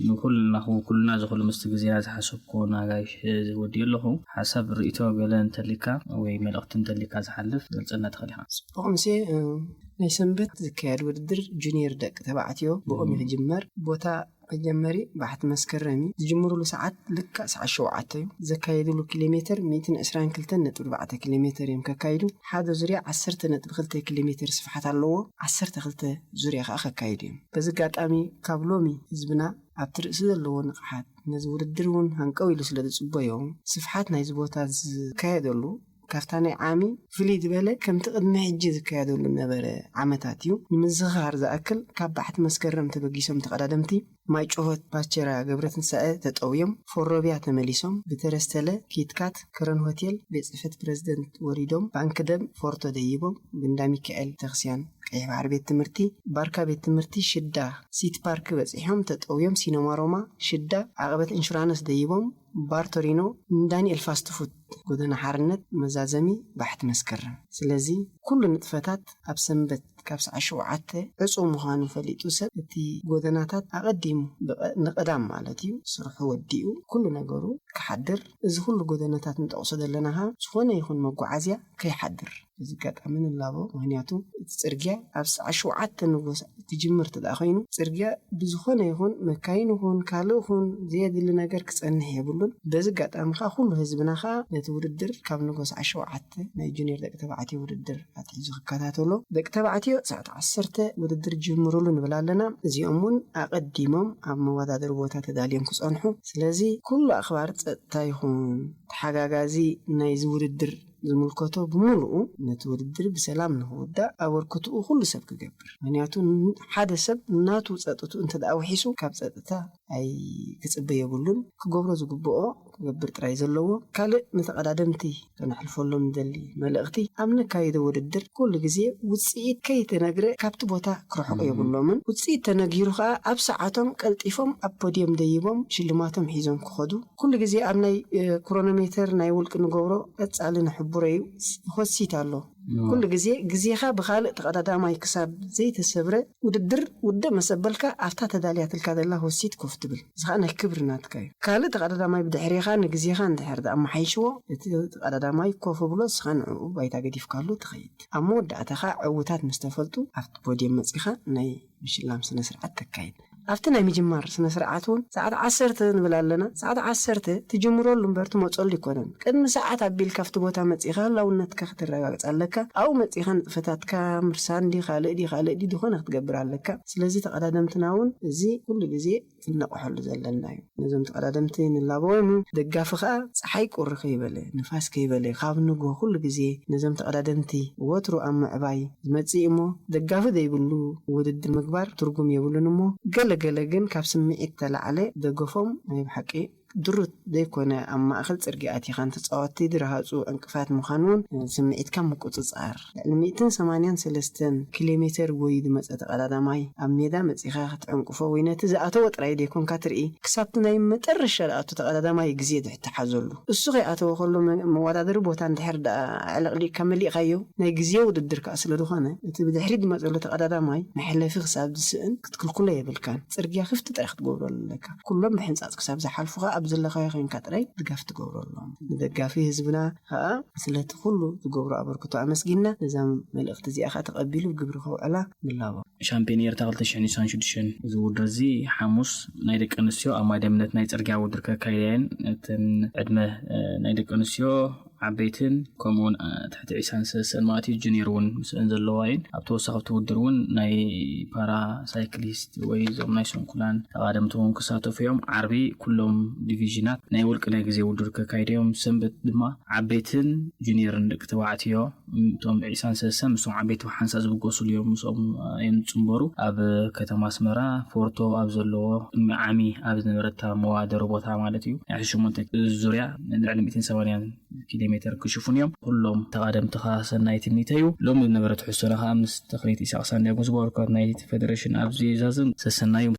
ንኹልና ክውክሉና ዝኽእሉ ምስቲ ግዜና ዝሓሰብኩ ናጋይሽ ወዲ ኣለኹ። ሓሳብ ርእቶ ገለ እንተሊካ ወይ መልእኽቲ እንተሊካ ዝሓልፍ ገልጸልና ትኽእል ኢኻ። ጽቡቕ ምሴ፣ እ፣ ናይ ሰንበት ዝካየድ ውድድር ጁኒየር ደቂ ተባዕትዮ ብኦም እዩ ዝጅመር። ቦታ መጀመሪ ባሕቲ መስከረም እዩ። ዝጅምሩሉ ሰዓት ልክዕ ሰዓት ሸውዓተ እዩ። ዘካየድሉ ኪሎ ሜትር ሚእትን ዕስራን ክልተን ነጥቢ ኣርባዕተ ኪሎ ሜትር እዮም ከካይዱ። ሓደ ዙርያ ዓሰርተ ነጥቢ ክልተ ኪሎ ሜትር ስፍሓት ኣለዎ። ዓሰርተ ክልተ ዙርያ ከዓ ከካይዱ እዮም። በዚ ኣጋጣሚ ካብ ሎሚ ህዝብና ኣብቲ ርእሲ ዘለዎ ንቕሓት ነዚ ውድድር እውን ሃንቀው ኢሉ ስለ ዝጽበዮ ስፍሓት ናይዚ ቦታ ዝካየደሉ ካብታ ናይ ዓሚ ፍልይ ዝበለ ከምቲ ቅድሚ ሕጂ ዝካየደሉ ነበረ ዓመታት እዩ። ንምዝኽኻር ዝኣክል ካብ ባሕቲ መስከረም ተበጊሶም ተቐዳደምቲ ማይ ጩኸት ባቸራ ገብረትንሳኤ ተጠውዮም ፎሮቢያ ተመሊሶም ብተረስተለ ኪትካት ከረን ሆቴል ቤት ጽሕፈት ፕሬዝደንት ወሪዶም ባንክ ደም ፎርቶ ደይቦም ግንዳ ሚካኤል ቤተክርስቲያን ቀይሕ ባሕሪ ቤት ትምህርቲ ባርካ ቤት ትምህርቲ ሽዳ ሲቲ ፓርክ በጺሖም ተጠውዮም ሲነማ ሮማ ሽዳ ዓቐበት ኢንሹራንስ ደይቦም ባር ቶሪኖ ንዳንኤል ፋስት ፉድ ጎደና ሓርነት መዛዘሚ ባሕቲ መስከረም። ስለዚ ኩሉ ንጥፈታት ኣብ ሰንበት ካብ ሰዓት ሸውዓተ ዕጹው ምዃኑ ፈሊጡ ሰብ እቲ ጎደናታት ኣቐዲሙ ብቐ-፣ ንቐዳም ማለት እዩ ስርሑ ወዲኡ ኩሉ ነገሩ ክሓድር። እዚ ኩሉ ጎደናታት ንጠቕሶ ዘለና ኸኣ ዝኾነ ይኹን መጓዓዝያ ከይሓድር እዚ ኣጋጣሚ ንላቦ። ምኽንያቱ እቲ ጽርግያ ኣብ ሰዓት ሸውዓተ ንጎስ ትጅምር እንተ ደኣ ኮይኑ ጽርግያ ብዝኾነ ይኹን መካይን ይኹን ካልእ ይኹን ዘየድሊ ነገር ክጸንሕ የብሉን። በዚ ኣጋጣሚ ከኣ ኩሉ ህዝብና ከኣ ነቲ ውድድር ካብ ንጎ ሰዓት ሸውዓተ ናይ ጁኒየር ደቂ ተባዕትዮ ውድድር ኣትሒዙ ክከታተሎ። ደቂ ተባዕትዮ ሰዓት ዓሰርተ ውድድር ጅምሩሉ ንብል ኣለና። እዚኦም እውን ኣቐዲሞም ኣብ መወዳደሪ ቦታ ተዳልዮም ክጸንሑ። ስለዚ ኩሉ ኣኽባር ጸጥታ ይኹን ተሓጋጋዚ ናይዚ ውድድር ዝምልከቶ ብምሉኡ ነቲ ውድድር ብሰላም ንክውዳእ ኣበርክትኡ ኩሉ ሰብ ክገብር። ምክንያቱ ሓደ ሰብ ናቱ ጸጥቱ እንተ ደኣ ውሒሱ ካብ ጸጥታ ኣይ ክጽበ የብሉን። ክገብሮ ዝግብኦ ክገብር ጥራይ ዘለዎ። ካልእ ንተቐዳደምቲ ከነሕልፈሎም ንደሊ መልእኽቲ፣ ኣብ ነካይዶ ውድድር ኩሉ ግዜ ውጽኢት ከይተነግረ ካብቲ ቦታ ክርሕቁ የብሎምን። ውጽኢት ተነጊሩ ከኣ ኣብ ሰዓቶም ቀልጢፎም ኣብ ፖድየም ደይቦም ሽልማቶም ሒዞም ክኸዱ። ኩሉ ግዜ ኣብ ናይ ክሮኖሜተር ናይ ውልቂ ንገብሮ ቀጻሊ ንሕቡረዩ ሆሲት ኣሎ። ኩሉ ግዜ ግዜኻ ብኻልእ ተቐዳዳማይ ክሳብ ዘይተሰብረ ውድድር ውደ መሰበልካ ኣብታ ተዳልያትልካ ዘላ ሆሲት ኮፍ ትብል። እዚ ኸዓ ናይ ክብሪ ናትካ እዩ። ካልእ ተቐዳዳማይ ብድሕሬኻ ንግዜኻ እንድሕር ኣመሓይሽዎ፣ እቲ ተቐዳዳማይ ኮፍ ብሎ እስኻ ንዕኡ ባይታ ገዲፍካሉ ትኸይድ። ኣብ መወዳእታኻ ዕውታት ምስ ተፈልጡ ኣብቲ ፖድየም መጺኻ ናይ ምሽላም ስነ ስርዓት ተካይድ። ኣብቲ ናይ ምጅማር ስነ ስርዓት እውን ሰዓት ዓሰርተ ንብል ኣለና። ሰዓት ዓሰርተ ትጅምረሉ እምበር ትመፀሉ ይኮነን። ቅድሚ ሰዓት ኣቢልካ ኣብቲ ቦታ መፂኻ ህላውነትካ ክትረጋግፅ ኣለካ። ኣብኡ መፂኻ ንጥፈታትካ ምርሳን ዲ ካልእ ዲ ካልእ ዲ ዝኾነ ክትገብር ኣለካ። ስለዚ ተቐዳደምትና እውን እዚ ኩሉ ግዜ ክንነቕሐሉ ዘለና እዩ። ነዞም ተቐዳደምቲ ንላበወኑ ደጋፊ ከዓ ፀሓይ ቁሪ ከይበለ ንፋስ ከይበለ ካብ ንጎ ኩሉ ግዜ ነዞም ተቐዳደምቲ ወትሩ ኣብ ምዕባይ ዝመፅእ እሞ ደጋፊ ዘይብሉ ውድድር ምግባር ትርጉም የብሉን እሞ ገለ ገለ ግን ካብ ስምዒት ተላዕለ ደገፎም ናይ ብሓቂ ድሩት ዘይኮነ ኣብ ማእኸል ፅርጊያ ኣቲኻን ተፃወትቲ ድረሃፁ ዕንቅፋት ምዃኑን ስምዒትካ ምቁፅፃር። ልዕሊ ሚእትን ሰማንያን ሰለስተን ኪሎ ሜተር ጎዩ ዝመፀ ተቐዳዳማይ ኣብ ሜዳ መፂኻ ክትዕንቅፎ ወይ ነቲ ዝኣተወ ጥራይ ዘይኮንካ ትርኢ፣ ክሳብቲ ናይ መጠረሻ ዝኣቱ ተቐዳዳማይ ግዜ ትሕተሓዘሉ። እሱ ከይኣተወ ከሎ መ- መወዳደሪ ቦታ እንድሕር ደኣ ኣዕለቕሊቕካ መሊእካዮ ናይ ግዜ ውድድር ከኣ ስለ ዝኾነ እቲ ብድሕሪት ዝመፀሉ ተቐዳዳማይ መሕለፊ ክሳብ ዝስእን ክትክልክሎ የብልካን። ፅርጊያ ክፍቲ ጥራይ ክትገብረሉ ኣለካ። ኩሎም ብሕንፃፅ ክሳብ ዝሓልፉኻ ኣብ ዘለኻዮ ኮይንካ ጥራይ ድጋፍ ትገብረሎም። ንደጋፊ ህዝብና ከኣ ስለቲ ኩሉ ዝገብሮ ኣበርክቶ ኣመስጊንና ነዛ መልእኽቲ እዚኣ ከኣ ተቐቢሉ ብግብሪ ከውዕላ ንላቦ። ሻምፒዮን ኤርትራ ክልተ ሽሕን ዕስራን ሽዱሽተን እዚ ውድድር እዚ ሓሙስ ናይ ደቂ ኣንስትዮ ኣብ ማይደምነት ናይ ጽርግያ ውድድር ከካይዳ እየን። እተን ዕድመ ናይ ደቂ ኣንስትዮ ዓበይትን ከምኡውን ትሕቲ ዕስራን ሰለስተን ማለት እዩ ጁኒየር እውን ምስአን ዘለዋ እየን። ኣብ ተወሳኺ እቲ ውድድር እውን ናይ ፓራ ሳይክሊስት ወይ እዞም ናይ ስንኩላን ተቓደምቲ እውን ክሳተፉ እዮም። ዓርቢ ኩሎም ዲቪዥናት ናይ ውልቂ ናይ ግዜ ውድድር ከካይዱ እዮም። ሰንበት ድማ ዓበይትን ጁኒየርን ደቂ ተባዕትዮ እቶም ዕስራን ሰለስተን ምስቶም ዓበይቲ ሓንሳእ ዝብገሱሉ እዮም። ምስኦም እዮም ዝፅንበሩ። ኣብ ከተማ ኣስመራ ፎርቶ ኣብ ዘለዎ ቅድሚ ዓሚ ኣብ ዝነበረታ መዋደሪ ቦታ ማለት እዩ ናይ ሽሞንተ ዙርያ ንልዕሊ ሚእትን ሰማንያን ኪሎ ሜተር ክሽፉን እዮም። ኩሎም ተቓደምትኻ ሰናይ ትምኒተዩ። ሎሚ ዝነበረ ትሕዝቶና ከዓ ምስ ተኽሊት ኢሳቅ ሳንዲያጎ ዝገበርኳት ናይቲ ፌደሬሽን ኣብዚ ይዛዝም። ሰሰናዩ።